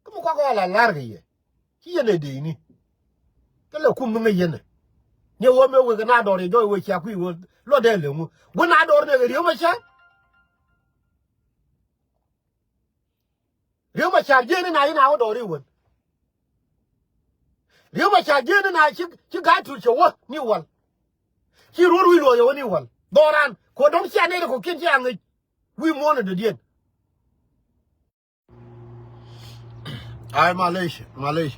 Kä mi kuak ɣɔl a la̱r kɛ yɛ ci yɛn ɛ dee ni. Kä lɛ kum mi ŋäc yɛn ɛ ni ɛ ɣöö mëë wek kɛ na dɔɔr yɛ jɔɔc wee cia kui̱ ɣöö luɔt dee lëŋu wä na dɔɔr nɛ kɛ ri̱ew mɛ cä. Riek Machar jiɛn ni na in a wä dɔɔri wän. Riek Machar jiɛn ni na ci, ci Gai Tut cɛ wä ni wal. Ci ruɔr wi̱i̱ luɔth yɛ wä ni wal. Dhɔran, kɛ dɔ̱ŋ cia nɛy kɔ̱kiɛn cia ŋäc wi̱i̱ muɔ̱ɔ̱n dɔ̱diɛn. Ay, malec, malec.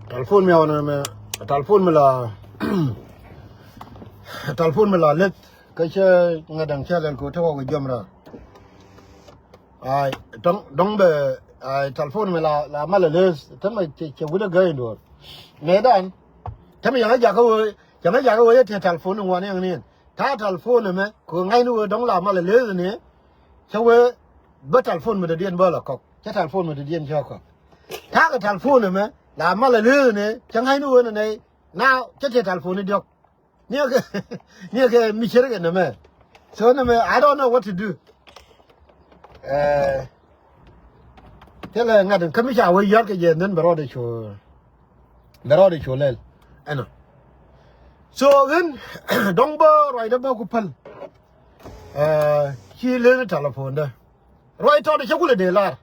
Talpon mi awnɛ mɛ, talpon mi la, talpon mi la leth kä cɛ ŋädäŋ cɛ lɛl kɛ wä te wä kɛ jiɔm raar. Ay, dɔ̱ŋ, dɔ̱ŋ bɛ, ay, talpon mi la, la mal a leth te mɛ cɛ, cɛ wut a gäy in duɔr. Mɛ dan te mɛ yɛn a jakä wee, yɛn a jakä wee yɛ te talpon in wan yɛn ni. Ta̱a̱ talpon ɛmɛ kɛ ɣöö ŋa̱cni wee dɔ̱ŋ la mal a leth ni. Cä wee bä talpon mi dɔ̱diɛn bä la kɔk, cä talpon mi dɔ̱diɛn cä kɔk. Ta̱a̱ kɛ talpon ɛmɛ la mal a leth ni, cä ŋa̱cni wee ni nɛy. Na cä te talpon ni diɔ̱k. Ni kɛ, ni kɛ mi cär kɛ nɛmɛ. So nɛmɛ, I don't know what to do. Ɛɛ, thilɛ ŋa̱t in kä mi ca wee yɔ̱r kɛ jɛ, then bɛ rɔɔdɛ cu, bɛ rɔɔdɛ cu lɛl ɛnɔ. So ɣän dɔ̱ŋ bä ruacdä bä ku päl. Ɛɛ, ci leni talpondä ruac tɔɔdɛ cä kulɛ dee lar.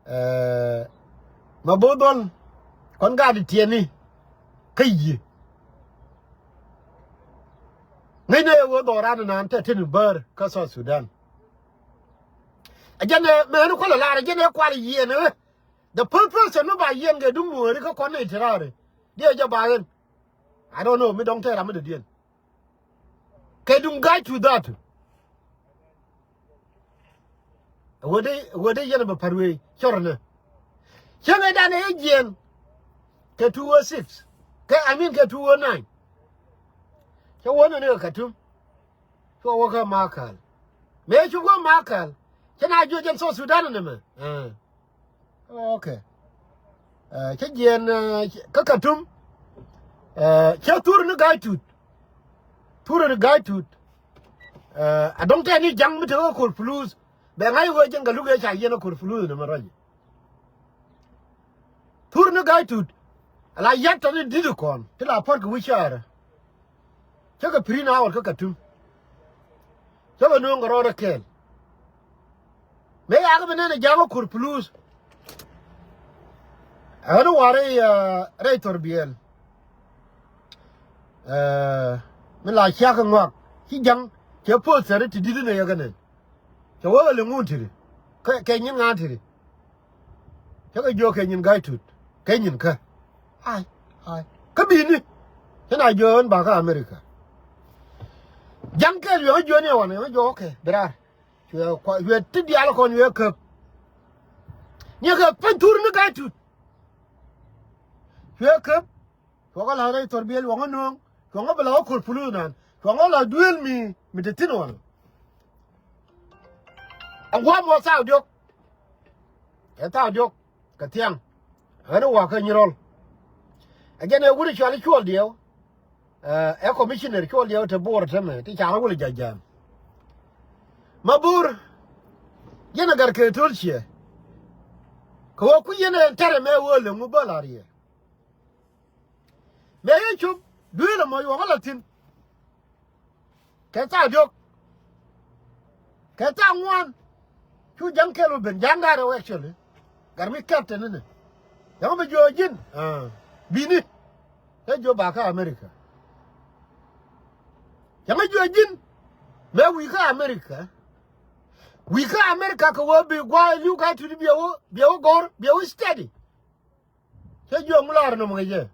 Ɛɛ, ma bo̱o̱ dhɔl kɔn gaat tiɛni kä yiëë. Ŋäcnɛ ɛ ɣöö dhɔran inan tɛ tini bäär kä South Sudan. A jɛn ɛ mɛni kualɛ lar, a jɛn ɛ kual yiɛn ɛ. The first person mi ba yiɛn kɛ duŋ nuɔɔri kä kɔn ni tirari diɛ jɛ ba ɣän. I don't know mi dɔŋ tɛ ram mi dɔ̱diɛn. Kɛ duŋ Gai Tut that. Wede, wede yɛn bɛ pär wee cɔrnɛ. Cäŋɛ dan ɛ jiɛn kɛ two oh six. Kɛ, I mean, kɛ two oh nine. Cä wä nɛ ni kɛ Khartoum. Cua wä kä Makal. Mëë cu wä Makal, cä na juɔc jɛn South Sudan nɛmɛ. Ɛɛ. Okay. Ɛɛ, cä jiɛn, ɛɛ, kä Khartoum. Ɛɛ, cä thur ni Gai Tut. Thur ni Gai Tut. Ɛɛ, a dɔ̱ŋ tɛni ja̱ŋ mi te kä Kor Puluth. Bɛ ŋa̱c ɣöö jɛn kɛ luk ëë ca yiɛn kä Kor Puluth nɛmɛ ruac. Thur ni Gai Tut. Ala yat tɔni di̱t kɔn ti la puɔ̱t kɛ wi̱c caarä. Cä kɛ pi̱ri̱n a ɣɔt kä Khartoum. Cä bɛ nööŋ kɛ rɔɔdɛ kɛɛl. Mëë yakä bi nɛn ɛ ja̱a̱ŋ kä Kor Puluth. Ɣän wä rɛy, aa, rɛy Thor Biɛl. Ɛɛ, mi la ciakä ŋɔak ci ja̱ŋ cɛ poth thɛri ti di̱t inɛ yɛ kɛ nɛn. Cɛ wä kɛ liŋ ŋun tiri kɛ, kɛ nyin ŋa̱a̱n tiri. Cä kɛ jiök kɛ nyin Gai Tut kɛ nyin kä. Ai, ai. Kä bi̱i̱ni cä na jiök ɣän bakä America. Ja̱ŋ kɛɛl wi̱i̱ ɣä jiök ni ɛ wanɛ ɣä jiök okay bi raar. Cuɛ kua, cuɛ ti diaal kɔn cuɛ käp. Ni kɛ pɛn thur ni Gai Tut. Cuɛ käp. Cuɔkɛ la rɛy Thor Biɛl cuɔŋä nööŋ. Cuɔŋä bi la wä Kor Puluth nan. Cuɔŋä la duëël mi, mi te thi̱n wanɛ. Ɛn gua̱a̱m wä thaak diɔ̱k. Ɛ thaak diɔ̱k kɛ thiaŋ. Ɣän wä kä Nyirɔl. Ɛ jɛn ɛ wut cuali Cuɔl Diɛw. Ɛɛ, ɛ commissioner Cuɔl Diɛw te Bor te mɛ ti ca rɔ wul ja̱ja̱a̱m. Ma Bor, yɛn ɛ gat kɛ to̱l ciɛ. Kɛ wä kui̱ yɛn ɛ tɛrɛ mɛ wä lɛ ŋu bä la riɛ. Mɛ yɛ cop duëël ɛmɔ yuɔk ɛ la thi̱n. Kɛ thaak diɔ̱k. Kɛ thaak ŋuan. Cu ja̱ŋ kɛl wä ben ja̱ŋ da̱rɛ wä actually. Gat mi captain ni ni. Cäŋ bi jiök ji̱n. Aa. Bi̱ni. Cä jiök bakä America. Cäŋ jiök ji̱n. Mɛ wi̱i̱ kä America. Wi̱i̱ kä America kɛ wä bi gua̱a̱ li̱w Gai Tut biɛ wä, biɛ wä gɔ̱r, biɛ wä steady. Cä jiök ŋu laar nɔmɔ kɛ jɛ.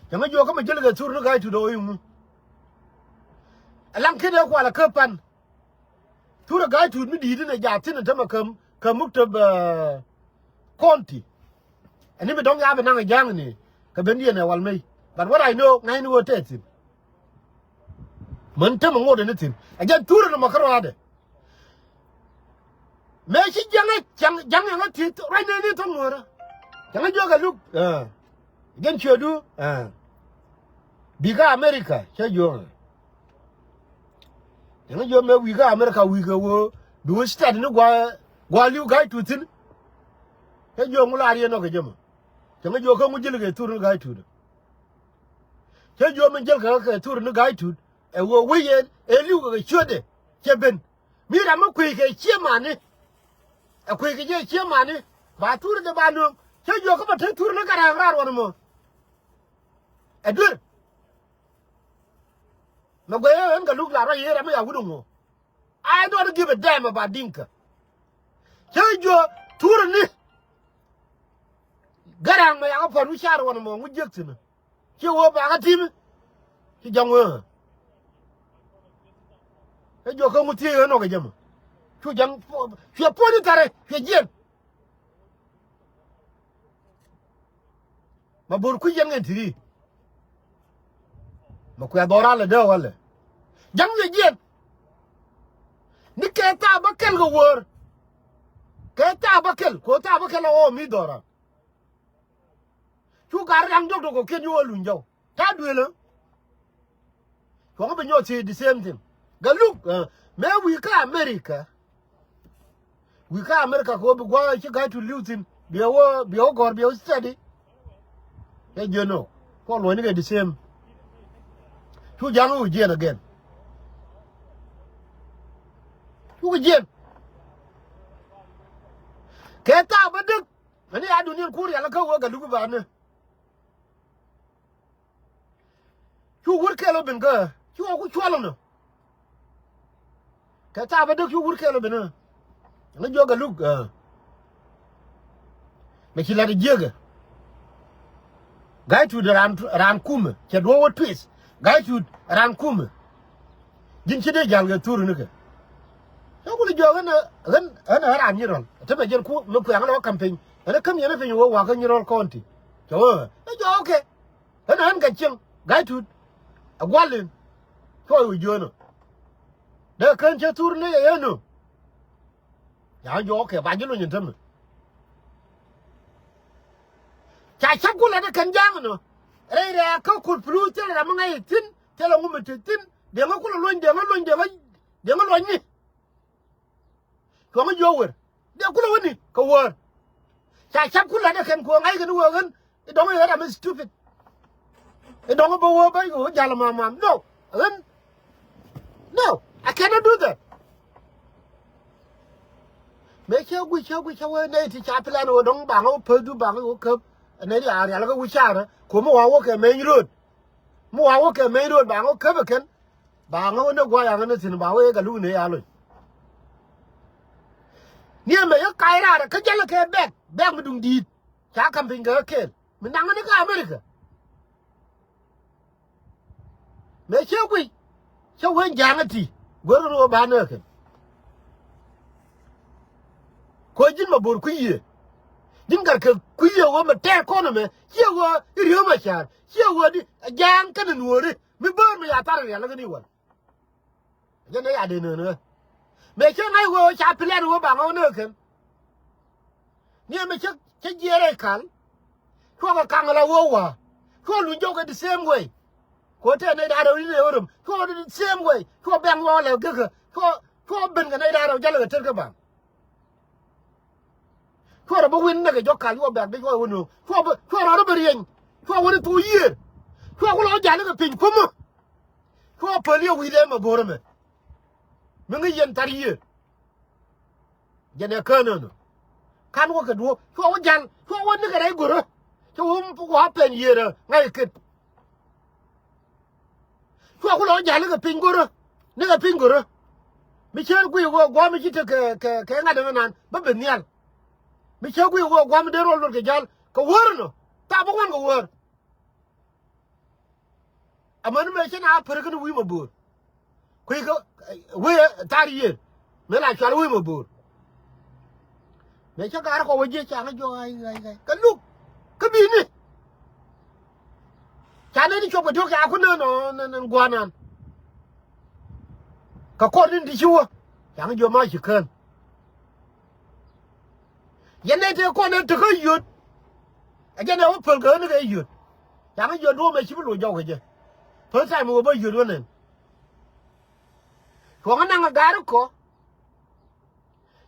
Cäŋ jiök kä mi jäl kɛ thur ni Gai Tut ɔ i̱ ŋu. Ɛlaŋ ken ɛ kual ɛ käp pan. Thur ɛ Gai Tut mi di̱i̱t inɛ jaat thi̱n ɛ tämɛ kä, kä muktab, ɛɛ, county. Ɛn ni mi dɔ̱ŋ ya bi naŋ ɛ ja̱a̱ŋ ni kɛ ben diɛn ɛ wal mey. But what I know ŋa̱cni wä tɛth thi̱n. Män tämɛ ŋot ɛn ni thi̱n ɛ jɛn thur ɛn ɛmɔ kä ruaadɛ. Mëë ci ja̱ŋä, ja̱ŋ, ja̱ŋ ɛŋä thi̱n ruac nɛɛni thok nuɔ̱ɔ̱rä. Ja̱ŋä jiök ɛ luk. Aa. Jɛn ciötdu. Aa. Bikä America cä jiök. Cäŋ jiök mɛ wi̱i̱ kä America wi̱i̱ kɛ wee bi wee steady ni gua̱a̱, gua̱a̱ li̱w Gai Tut thi̱n. Cä jiök ŋu laar yɛn nɔ kɛ jɛ mɔ. Cäŋ jiök kä ŋu jäl kɛ thur ni Gai Tut. Cä jiök mi jäl kɛ, kɛ thur ni Gai Tut. Ɛ wee wec yɛn ɛ li̱w kɛ kɛ ciötdɛ. Cɛ ben. Mi ram mi kuec kɛ cië mani. Ɛ kuec kɛ jɛ cië mani. Ba thur dee ba nööŋ. Cä jiök kä ba te thur ni Garaŋ raar wanɛ mɔ. Ɛ duer. Mɛ guɛy ɛ ɣän Gatluak la rɔ yee ram mi ya wut ŋu. I don't give a damn about Dinka. Cä jiök thur ni Garaŋ mɛ ya kä pɔn wi̱c car wanɛ mɔ ŋu jiäk thi̱n. Ci wee bakä ti̱mi. Ci ja̱ŋ wee. Kä jiök kä ŋu thiec ɣän ɔ kɛ jɛ mɔ. Cu ja̱ŋ cuɛ puɔ̱ny i̱ thärɛ cuɛ jiɛn. Ma bo̱r kui̱c yɛn ŋɛn ti̱ri. Ma kuɛ dhɔra lɛ dee wälɛ. Ja̱ŋ cuɛ jiɛn. Ni kɛ thaap bä kɛl kɛ wäär. Kɛ thaap bä kɛl kɛ thaap bä kɛl ɛ ɣɔɔ mi dhɔra. Cu gar riaŋ jɔk dɔk kɔ kiɛn cu wä luny jɔw. Ta duëlä. Cuɔ̱ŋ bi nyɔk thiec the same thing. Gatluak ɛ mɛ wi̱i̱ kä America. Wi̱i̱ kä America kɛ wä bi gua̱a̱ ci ga̱a̱c tu li̱w thi̱n. Biɛ wä biɛ wä gɔ̱r biɛ wä study. Ɛ jiɛn ɔ. Kɔ luɔ̱nyni kɛ the same. Cu ja̱ŋ wä jiɛn again. Cukɛ jiɛn. Kɛ thaap bä dek. Ani a duniɛn kur yal kä wä Gatluak banɛ. Cu wur kɛl ɔ ben kä cu wä ku cuɔl ɔ nɔ. Kɛ thaap bä dek cu wur kɛl ɔ ben kä. Ni jiök Gatluak ɛ. Mɛ ci lat jiäkɛ. Ga̱a̱c Tut raan raan kumɛ cɛ duɔ̱ɔ̱k wä twist. Ga̱a̱c Tut raan kumɛ. Ji̱n ci dee ja̱l kɛ thur nikɛ. Cä kulɛ jiök ɣän ɣän ɣän ɣän raan nyi rɔl. Te mɛ jɛn ku mi kuɛŋ lɔ campaign. Ɣän ɛ käm yɛn ɛ piny wä wakä nyi rɔl county. Cɛ wee ɣän ɛ jɔɔk kɛ. Ɣän ɣän kɛ cieŋ Ga̱a̱c Tut. Ɛ gua̱l in. Cuɔy wi̱i̱ jiöönä. Dee kän cä thur ni ɛ yɛn nö. Ca jɔɔk kɛ ba ji̱ luny in tämɛ. Ca cäp kulɛ ni kɛn ja̱a̱ŋ nɔ. Rɛy rɛɛ kä kur pulu thilɛ ram mi ŋa̱c thi̱n thilɛ ŋum mi te thi̱n. Deŋä kulɛ luny deŋä luny deŋä deŋä luɔ̱nyni. Cuɔ̱ŋä jiök wër dee kulɛ wäni kɛ wäär. Ca cäp kulɛ ni kɛn kuɔ ŋa̱c kɛn wee ɣän. I̱ dɔ̱ŋ i̱ ɣän ram mi stupid. I̱ dɔ̱ŋ i̱ bä wee bä i̱ wee ja̱l mam mam no. Ɣän. No, I cannot do that. Mëë cä guic cä guic cä wee nɛy ti ca plan wee dɔ̱ŋ baŋä wä päthdu baŋä wä käp. Nɛy ti a rial kä wi̱c carä ko̱mi wa wä kɛ mɛny ro̱o̱d. Mi wa wä kɛ mɛny ro̱o̱d baŋä wä käp ɛ kɛn. Baŋä wä ni gua̱a̱c aŋä ni thi̱n baŋä wä yɛ kɛ luk ni ya loc. Ni ɛmɛ yä kac raar kä jälä kɛ bɛk bɛk mi duŋ di̱i̱t. Ca ka̱m piny kɛ kä kɛɛl mi naŋä ni kä America. Mëë cä guic cä wen ja̱a̱ŋä ti guer rɔ banɛ kɛn. Ko̱ ji̱n ma bo̱r kui̱ yiëë. Ji̱n gat kɛ kui̱ yiëë wä mɛ tɛɛr kɔn ɛmɛ ciɛ wä i̱ ri̱ew ma ca̱a̱r ciɛ wä di ɛ ja̱a̱ŋ kɛnɛ nuɔ̱ɔ̱ri mi bäär mi ya thar rial kä ni wal. Jɛn ɛ ya dee nööni ɣä mëë cä ŋa̱c wee ca pilɛn wee baŋä wä nöökɛn. Ni ɛmɛ cä cä jiɛɛr ɛ ka̱l. Cuɔkɛ kaŋ la wee wa̱a̱ cuɔ luny jɔkɛ the same way. Kɛ ɣöö tɛn nɛy da̱ŋ rɛw i̱ nɛy ɣöö röm cuɔ the same way cuɔ bɛŋ wä lɛ gekä cuɔ cuɔ ben kɛ nɛy da̱ŋ rɛw jälɛ kɛ ter kä baŋ. Cuɔ rɔ bi win näk kɛ jɔk kal cuɔ bɛ̈k di cuɔ wä nööŋ cuɔ bi cuɔ rɔ rɔ bi rieny. Cuɔ wä ni thuk yiëër cuɔ kulɛ wä jal ni kɛ piny kumäär. Cuɔ päl yɛ wi̱i̱ lɛm ɛ bo̱o̱r ɛmɛ. Mi ŋäc yɛn thar yiëë. Jɛn ɛ kään ɛnɔ. Ka̱n wä kɛ duɔ̱ɔ̱p cuɔ wä jal cuɔ wä ni kɛ rɛy go̱rä. Cuɔ wä wä pɛn yiëër ɛ ŋa̱c ɛ ket. Cuɔ kulɛ wä jal ni kɛ piny go̱rä. Ni kɛ piny go̱rä. Mi cä guiy wä gua̱a̱m mi ci te kɛ kɛ kɛ ŋa̱t ɛmɛ nan bä ben nhial. Mi cä guiy wä gua̱a̱m mi dee ruɔl luɔt kɛ jal kɛ wäär ɛnɔ. Thaap bä ŋuan kɛ wäär. Amäni mëë cä na pär kä ni wi̱i̱ ma bo̱o̱r. Kui̱ kä wee thar yiëër mëë la cual wee mɛ bo̱o̱r. Mëë cä gaar kɔ wä jiɛ ca ŋä jɔk ɣa̱c ɣa̱c ɣa̱c kä luk kä bi̱i̱ni. Ca nɛy ni cuɔp kɛ diɔ̱k ca ku nään ɔ nɛn gua̱a̱r naan. Kɛ kɔr ni̱n ti ci wä ca ŋä jiɔ ma ci kään. Yɛn nɛy tëë kɔn ɛ tekä yöt. Ɛ jɛn ɛ wä päl kɛ ɣän ni kɛ yöt. Ca ŋä jiɔ duɔ̱ɔ̱p mɛ ci bi loc jɔk kɛ jɛ. First time wä bä yöt wä nɛn. Cuɔ̱ŋä naŋ ɛ ga̱r kɔ.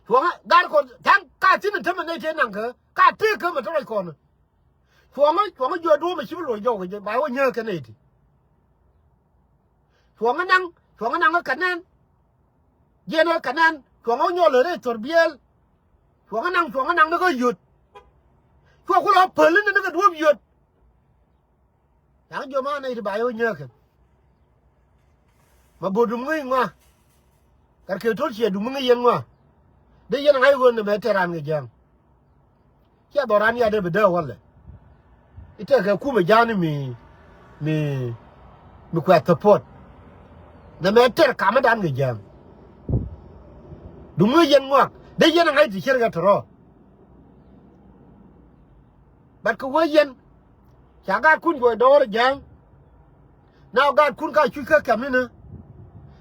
Cuɔ̱ŋä ga̱r kɔ tha̱a̱ŋ ka thi̱n ɛ tämɛ nɛy tëë naŋ kä ka tëë kä mɛ tɔrɔc kɔn. Cuɔ̱ŋä cuɔ̱ŋä jiɔ duɔ̱ɔ̱p mɛ ci bi loc jɔk kɛ jɛ ba wä nyääk kɛ nɛy ti. Cuɔ̱ŋä naŋ cuɔ̱ŋä naŋ kä kɛ nɛn. Jiɛn ɛ kɛ nɛn cuɔ̱ŋ ɛ nyɔl ɛ rɛy thor biɛɛl. Cuɔ̱ŋ ɛ naŋ, cuɔ̱ŋ ɛ naŋ ni kä yöt. Cuɔ̱ŋ kulɛ ɣä päl ni ni kɛ duɔ̱ɔ̱p yöt. Ya̱ŋ jiɔam a nɛy ti ba yɛ wä nyääkɛ. Mabor dum ŋäc ŋɔa. Gat kɛ to̱l ciɛ dum ŋäc yɛn ŋɔa. Dee yɛn ŋa̱c ɣöö nɛmɛ tɛr raan kɛ jääŋ. Ciɛ dhɔran ya dee bi dee walɛ. I̱ tɛkɛ kumɛ ja̱a̱ni mi, mi, mi kuɛ support. Nɛmɛ tɛr kamä dan kɛ jääŋ. Dum ŋäc yɛn ŋɔak dee yɛn ŋa̱c ti cier kɛ tɔrɔ. Bat kɛ wee yɛn. Ca gaatkun juɔc dɔɔr jääŋ. Na gaatkun ka cuc kä kɛm ni ni.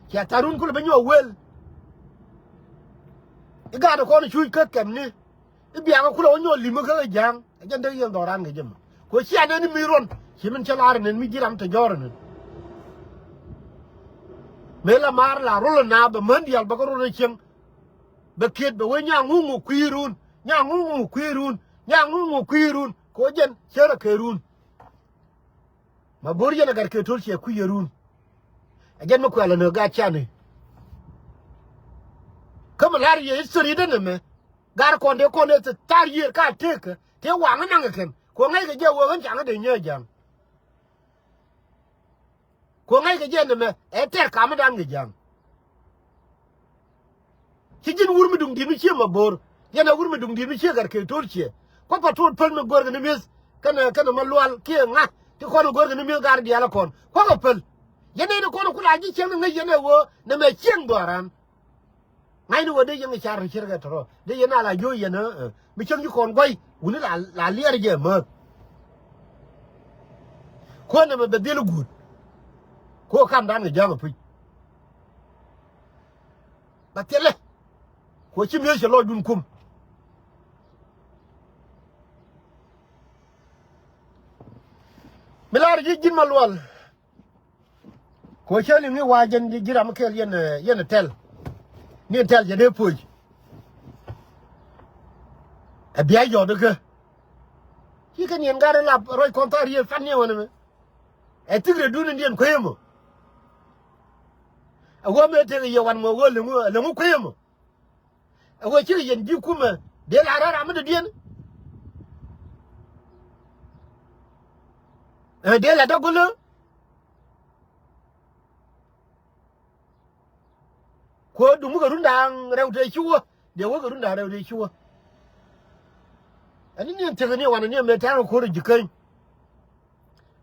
Cia tharun kulɛ bi nyɔk wel. I̱ gaat kɔn cuc kä kɛm ni. I̱ biakä kulɛ wä nyɔk li̱m kä jääŋ. Ɛ jɛn dee yɛn dhɔran kɛ jɛ mɛ. Kɛ cia nɛn i̱ mi ruɔn ci min cä lar nɛn mi ji̱ ram te jɔɔr nɛn. Mëë la maar la rol na bɛ män diaal bä kä rol cieŋ. Bɛ kiet bɛ wee nyaŋ ŋuŋ ŋu kui̱run, nyaŋ ŋuŋ ŋu kui̱run, nyaŋ ŋuŋ ŋu kui̱run. Kɛ wä jɛn cärä kɛ run. Mabor yɛn a gat kɛ to̱l ciɛ kui̱ yɛ run. A jɛn mi kuɛl a nä gat can i̱. Kä mi la̱r yɛ history dee nɛmɛ. Gat kɔn dee kɔn dee thar yiër ka tekä tëë waŋä naŋ kɛ kɛn. Kɛ wä ŋäc kɛ jɛ wee ɣän caŋä dee nyɛ ja̱a̱ŋ. Kɛ ŋa̱ckɛ jɛ nɛmɛ ɛ tɛr kamä dan kɛ jääŋ. Ci ji̱n wur mi duŋ di̱t mi cië Mabor. Yɛn ɛ wur mi duŋ di̱t mi cië gat kɛ to̱l ciɛ. Kua̱ pa̱t to̱l päl mi go̱rkɛ ni mi̱eth. Kɛnɛ, kɛnɛ Malual kiɛ ŋa̱ ti kɔn go̱rkɛ ni mi̱eth gar diaal ɛ kɔn kua̱kɛ päl. Yɛn ɛ ni kɔn kula ji̱ cieŋ ni ŋäc yɛn ɛ ɣöö nɛmɛ cieŋ dhɔaran. Ŋa̱cni wä dee yɛn kɛ car rɔ cier kɛ tɔrɔ dee yɛn a la jo̱o̱c yɛn ɛ mi cäŋ ci kɔn gua̱c wuni la, la liɛɛr jɛ määth. Kuäär nɛmɛ bɛ dhil i̱ guut. Kuäär kamdan kɛ ja̱a̱ŋ ɛ puc. Bɛ thilɛ. Kuäär ci mi̱eth cɛ lɔcdun kum. Mi lar ji̱ ji̱n Malual. Kɛ ɣöö cä liŋ i̱ wa jɛn ji̱ ram kɛl yɛn, eh, yɛn tɛl. Ni tɛl jɛ dee puɔ̱c. Ɛ bia yɔt kä. Ci kɛ niɛn gat rɛ lap ruac kɔn thar yɛ fan niɛ wänɛ mɛ. Ɛ thik rɛ dun in diɛn kueemɔ. Ɛ ɣöö mëë tek yɛ wan ŋɔ ɣöö liŋu, liŋu kueemɔ. Ɛ ɣöö cikɛ yɛn ji̱ kumɛ dee la rɛ̈ɛ̈r ram mi dɔ̱diɛn. Ɛ dee la dɔ̱k gölä. Kuäär dum wä kɛ run da̱ŋ rɛw tëë ci wä. Dee wä kɛ run da̱ŋ rɛw tëë ci wä. Ɛn ni niɛn thiäk ni wanɛ ni ɛmɛ tɛ̈r kɛ ko̱r ji̱ käny.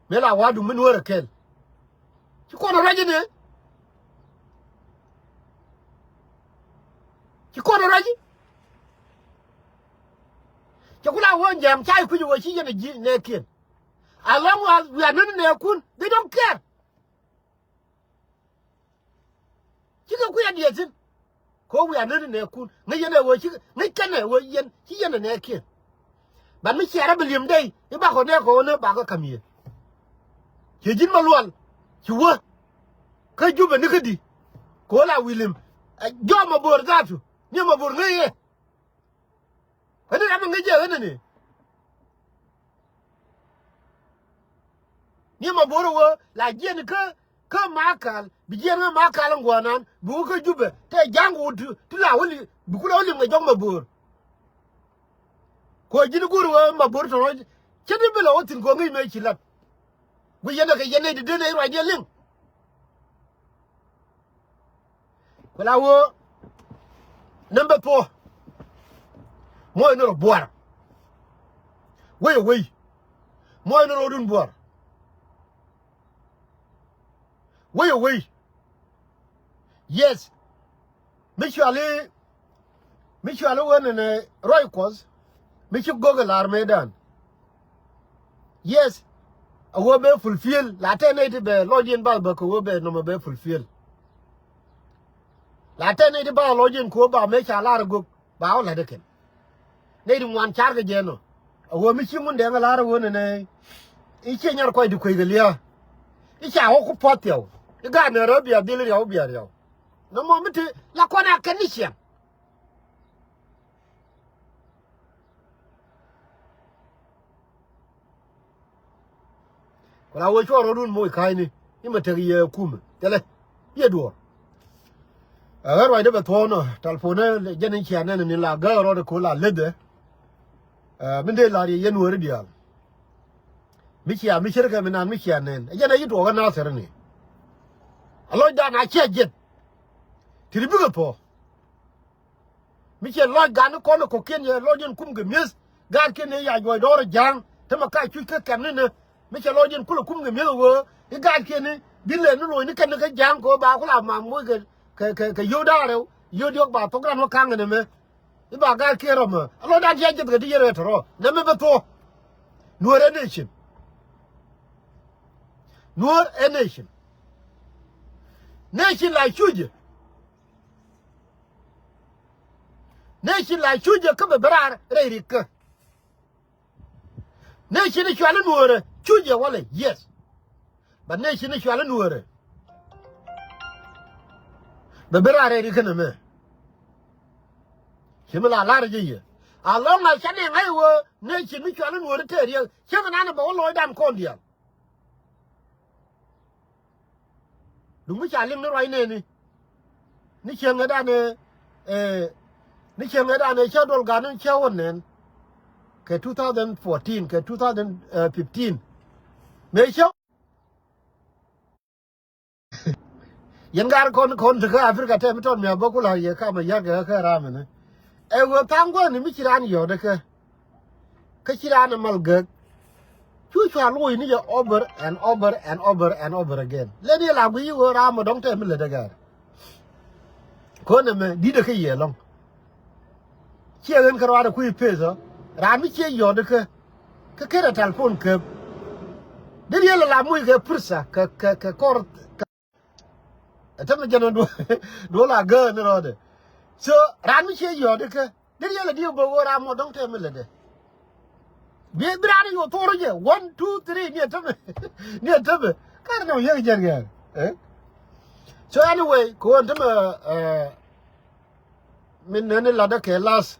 Mëë la wa̱a̱ dum mi nuäärä kɛl. Ci kɔn ruac inɛ. Ci kɔn ruac. Cɛ ku la wä jam ca i̱ kui̱c wä ci yɛn a ji̱ nɛɛkiɛn. As long as wiaa nän nɛɛkun, they don't care. Cikɛ kui̱ a diɛɛthin. Kɛ ɣöö wiaa nän nɛɛkun ŋäc yɛn ɛ ɣöö ci ŋäc kɛn ɛ ɣöö yɛn ci yɛn ɛ nɛɛkiɛn. Ban mi ciɛɛrä bi li̱em dee i̱ bakɔ nɛɛkɔ ɣöö nä bakɔ ka̱m yɛ. Ciɛ ji̱n Malual ci wä. Kä Jubɛ ni kädi kɛ ɣöö la wi̱i̱ li̱em. Ɛ jɔɔk Mabor dhatu ni Mabor ŋäc yɛ. Ɣän in ram in ŋäc jɛ ɣän in i̱. Ni Mabor wä la jiɛn kä, kä Makal, bi jiɛn kä Makal in gua̱a̱r nan, bi wä kä Jubɛ, tɛ ja̱ŋ wä ti, ti la wä li, bi ku la wä liŋ kɛ jɔk Mabor. Kɔ ji̱n go̱r wä Mabor tɔ̱ rɔ̱, cä ti bi la wä thi̱n kɔ ŋäc mëë ci lat. Guic yɛn ɛ kɛ yɛn nɛy ti den nɛy ruacdiɛn liŋ. Ku la wee. Number four. Muɔc ni rɔ buar. Wei, wei. Muɔc ni rɔ dun buar. Wei, wei. Yes. Mi cuali, mi cuali wen ni ruac Kuɔth. Mi ci gök lar mëëdan. Yes. A wee bɛ fulfill. La tɛ nɛy ti bɛ lɔcdiɛn bath bä kɛ wee bɛ nɔmɔ bɛ fulfill. La tɛ nɛy ti bath lɔcdiɛn kɛ wee ba mëë ca lar a gök ba wä la̱t ɛ kɛn. Nɛy ti ŋuan car kɛ jɛ nɔ. A wee mi ci ŋun dɛŋ a lar a wee nɛ nɛ. I̱ ciɛ nyar kuac ti kuec kɛ lia̱a̱. I̱ ca wä ku puɔth thiaw. I̱ gaat nɛ rä bia dhil riaw bia riaw. Nɔmɔ mi ti la kɔn a kɛn ni ciɛŋ. Ku la wee cuɔ rɔ̱dun moc ka̱a̱cni i̱ ma tek yɛ kumɛ thilɛ yɛ duɔ̱ɔ̱r. Ɛ ɣän ruacdä bɛ thuɔ̱ɔ̱nɔ, tɛlpon ɛ jɛn in cia nɛn ni la gäär rɔɔdɛ ko̱ la leth ɛ. Ɛ, min dee lar yɛ yɛn wääri diaal. Mi cia mi ce̱tkɛ mi naan mi cia nɛn. Ɛ jɛn ɛ yi tuɔɔk ɛ Nathir ni. A lɔcdan a cia jiɛth. Ti ri bikɛ thuɔ̱ɔ̱. Mi ciɛ lɔc gan ni kɔn kɔ̱kiɛn yɛ lɔc yɛn kum kɛ mi̱eth. Gaatkiɛn ni ya juɔc dɔɔr ja̱a̱ŋ. Te mɛ ka cuc kä kɛm ni ni. Mi ciɛ lɔc yɛn kulɛ kum kɛ mi̱eth ɛ ɣöö i̱ gaatkiɛn ni bi lɛ ni lo̱c ni kɛn ni kä ja̱a̱ŋ kɛ ɣöö ba kula mam moc kɛ, kɛ, kɛ, kɛ yio̱w da̱a̱r rɛw. Yio̱w diɔ̱k ba thok ran wä ka̱ŋ ɛn ɛmɛ. I̱ ba gaatkiɛn rɔm ɛ. A lɔcdan ciɛ jiɛth kɛ ti yɛn rɛw tɛ rɔ. Nɛmɛ bɛ thuɔ̱k. Nuäär ɛ nation. Nuäär ɛ nation. Nation la cucɛ. Nation la cucɛ kä bɛ bɛ raar rɛy rikä. Nation cuali nuäärɛ cucɛ walɛ, yes. But nation cuali nuäärɛ bɛ bɛ raar rɛy rikä nɛmɛ. Ci mi la lar jɛ yɛ. A lɔŋ a canɛ ŋa̱c wä nation mi cuali nuäärɛ tɛɛr yɛ. Cäŋ nan bɛ wä lɔcdan kɔn diaal. Duŋ mi ca liŋ ni ruac nɛɛni. Ni cieŋ ɛ danɛ, eh, ni cieŋ ɛ danɛ cä duɔl gan ni cä wä nɛn. Kɛ two thousand fourteen, kɛ two thousand fifteen. Mëë cä yɛn gar kɔn, kɔn ti kä Africa tɛm mi tɔt mi a bä kula yɛ kam a yar kɛ kä ram ɛnɛ. Ɛ ɣöö tha̱a̱ŋ guäni mi ci raan yɔ̱ɔ̱dɛ kɛ. Kä ci raan ɛ mal gek. Cu cua loc ni jɛ over and over and over and over again. Leni la guiy ɣöö ram ɔ dɔ̱ŋ tɛm mi lätdɛ gɛr. Kɔn ɛmɛ di̱t ɛ kä yɛ lɔ̱ŋ. Ciɛ ɣän kä ruaadɛ kui̱ peth ɔ. Ram mi ciɛ yɔ̱ɔ̱dɛ kä. Kä ker ɛ tɛlpon kep. Dee riel ɛ la muc kɛ pursa kɛ, kɛ, kɛ kɔr. Ɛ tämɛ jɛn ɛ duɔl, duɔl a gäär ni rɔɔdɛ. So ran mi ciɛ yɔɔt ikä dee riɛl ɛ diɛ bä ɣöö ram mɔ dɔ̱ŋ tɛmɛ lätdɛ. Bi, bi ran i̱ ɣöö thorä jɛ one, two, three ni ɛ tämɛ, ni ɛ tämɛ. Kar nɔ yek jɛn gɛɛr. Eh? So anyway, kɛ ɣöö ɛn tämɛ, eh, min nɛn i̱ latdä kɛ lath.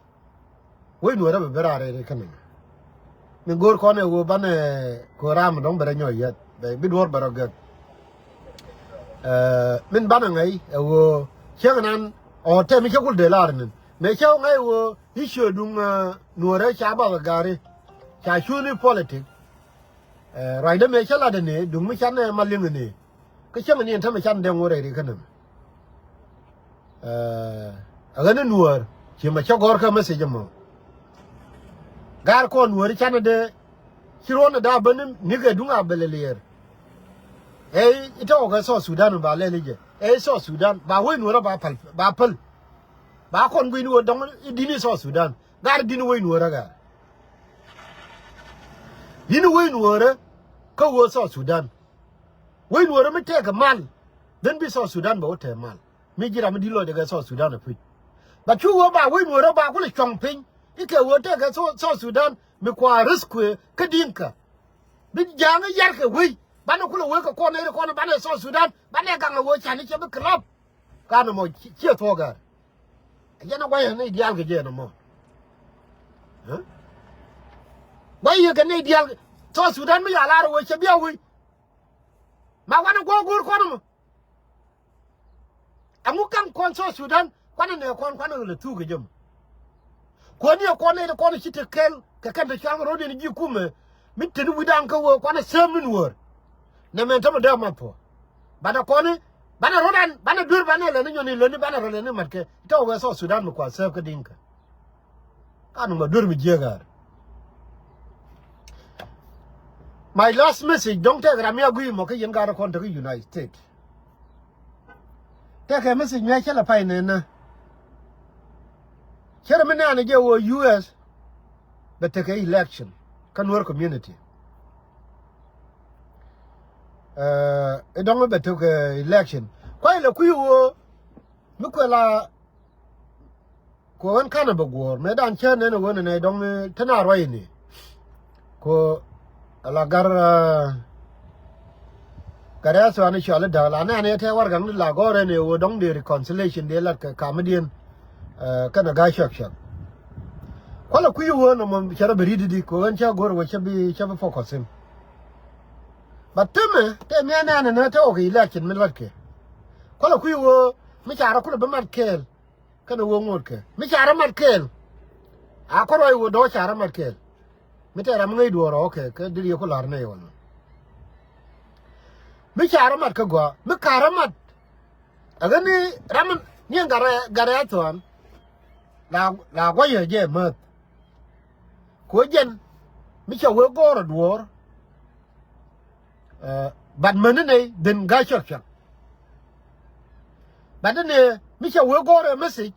Wec nuɔ̱ɔ̱rä bɛ ben raar rɛy ri kä nɛmɛ. Min go̱o̱r kɔn ɛ ɣöö banɛ ko̱ ram dɔ̱ŋ bɛ rɛ nyɔk yɛt bɛ bi duɔ̱ɔ̱r bɛ rɔ gek. Eh, min banɛ ŋäc ɛ ɣöö cäŋ nan ɔ tɛm i̱ cä kul dee lar nin mëë cä ŋäc ɛ ɣöö i̱ ciö duŋ, eh, nuɔ̱ɔ̱rä ca bath ɛ gari ca cuuni politik. Eh, ruacdä mëë cä latdä ni duŋ mi can ɛ ma liŋ ni. Kä cäŋ ni ɛn tämɛ can dee ŋuɔ̱t rɛy ri kä nɛmɛ. Eh, a ɣän ni nuäär ci ma cä gɔ̱r kä message ɛmɔ. Gaar kɔn nuäär canɛ dee ci ruɔ̱n ɛ da̱a̱ ben ni kɛ duŋ a bɛl ɛ liɛɛr. Ɛ i̱ tɔɔkɛ South Sudan ba lɛl i̱ jɛ ɛ i̱ South Sudan ba wec nuäärä ba päl, ba päl. Ba kɔn gui̱ni wä dɔ̱ŋ i̱ di̱t ni South Sudan. Gaar di̱t ni wec nuäärä gaar. Di̱t ni wec nuäärä kä wä South Sudan. Wec nuɔ̱ɔ̱rä mi tɛkɛ mal. Dhän bi South Sudan bɛ wä tɛɛ mal mi ji̱ ram mi di̱t lɔcdɛ kɛ South Sudan ɛ puc. Ba cu wä ba wec nuɔ̱ɔ̱rä ba kulɛ cuɔ̱ŋ piny i̱ kɛ wä tɛkɛ South, South Sudan mi kua risk kuëë kä Dinka. Bi ja̱a̱ŋ i̱ yar kɛ wec banɛ kulɛ wee kɛ kɔn ɛ ri kɔn banɛ South Sudan banɛ gaŋ ɛ wä can i̱ cɛ bi club. Ka nɔmɔ ci, ciɛ thuɔ̱k gɛr. Jɛn a gua̱c ɛ nɛy diaal kɛ jɛ nɔmɔ. Gua̱c yɛ kɛ nɛy diaal kɛ South Sudan mi ya lar wee cɛ bia wi̱i̱. Ma wanɛ guɔ go̱o̱r kɔn mɔ. Ɛŋu kaŋ kɔn South Sudan kuanɛ nɛ kɔn kuanɛ ɣä lɛ thuk kɛ jɛ mɔ. Kuäni ɛ kɔn nɛy ti kɔn ci te kɛl kɛ kɛn te cuaŋ ro̱diɛn ji̱ kumɛ. Mi teni wi̱dan kä wee kuanɛ sääm ni nuäär. Nɛ mɛn tämɛ dee math puɔ. Banɛ kɔni banɛ ro̱dan banɛ duer banɛ lɛni nyɔni lɛni banɛ rɔ lɛni matkɛ. Tɛ wee South Sudan mi kua sääm kä Dinka. Kan mɛ duer mi jiäk ɣaar. My last message dɔ̱ŋ tɛk ram mi a gui̱i̱ mɔ kä yɛn gaat kɔn te kä United States. Tɛkɛ message mi a cä lɛ pay nɛn nä. Cärɛ mi nɛɛnɛ jɛ wä U S bɛ tekɛ election kä Nuer community. Ɛ dɔ̱ŋ bɛ tekɛ election. Kuay lɛ kui̱ wä mi kuɛ la Ko ɣän kanɛ bɛ guɔ̱ɔ̱r mëë dan cä nɛn ɛ ɣöö nɛ nɛy dɔ̱ŋ, eh, te na ruac ni. Ko ala gar, eh, gar ya thuan i̱ cɔal i̱ da̱k la nɛn ɛ tɛ warɛgakni la gɔ̱r ɛn ɛ ɣöö dɔ̱ŋ dee reconciliation dee lat kɛ kamdiɛn, eh, kɛnɛ ga̱a̱c cɔk cɔk. Kualɛ kui̱ ɣöö nɔmɔ cɛ rɔ bi ri̱t i̱di ko ɣän cä go̱r ɛ ɣöö cä bi, cä bi focus in. But tämɛ tɛ miɛ nɛn ɛ nä te ɣɔk i̱ election mi latkɛ. Kualɛ kui̱ ɣöö Mi ca rɔ kulɛ bi mat kɛɛl. Kɛnɛ wee ŋo̱o̱tkɛ mi ca rɔ mat kɛɛl. A kɔn ruac wee dɔ̱ŋ ca rɔ mat kɛɛl. Mi tɛɛr ram mi ŋäc duɔ̱ɔ̱r ɔ kɛ kɛ diri yɛ ku la̱r nɛy wä nɔ. Mi ca rɔ mat kä gɔaa mi ka rɔ mat. Ɛ ɣän ni ram ni ɛn gat rɛ gat rɛ thuan. La la guɔyɛ jɛ mäth. Ku jɛn mi ca wee gɔɔr ɛ duɔ̱ɔ̱r. Ɛ, but mäni nɛy dhin ga̱a̱c cɔk cɔk. But ni mi ca wee gɔɔr ɛ message.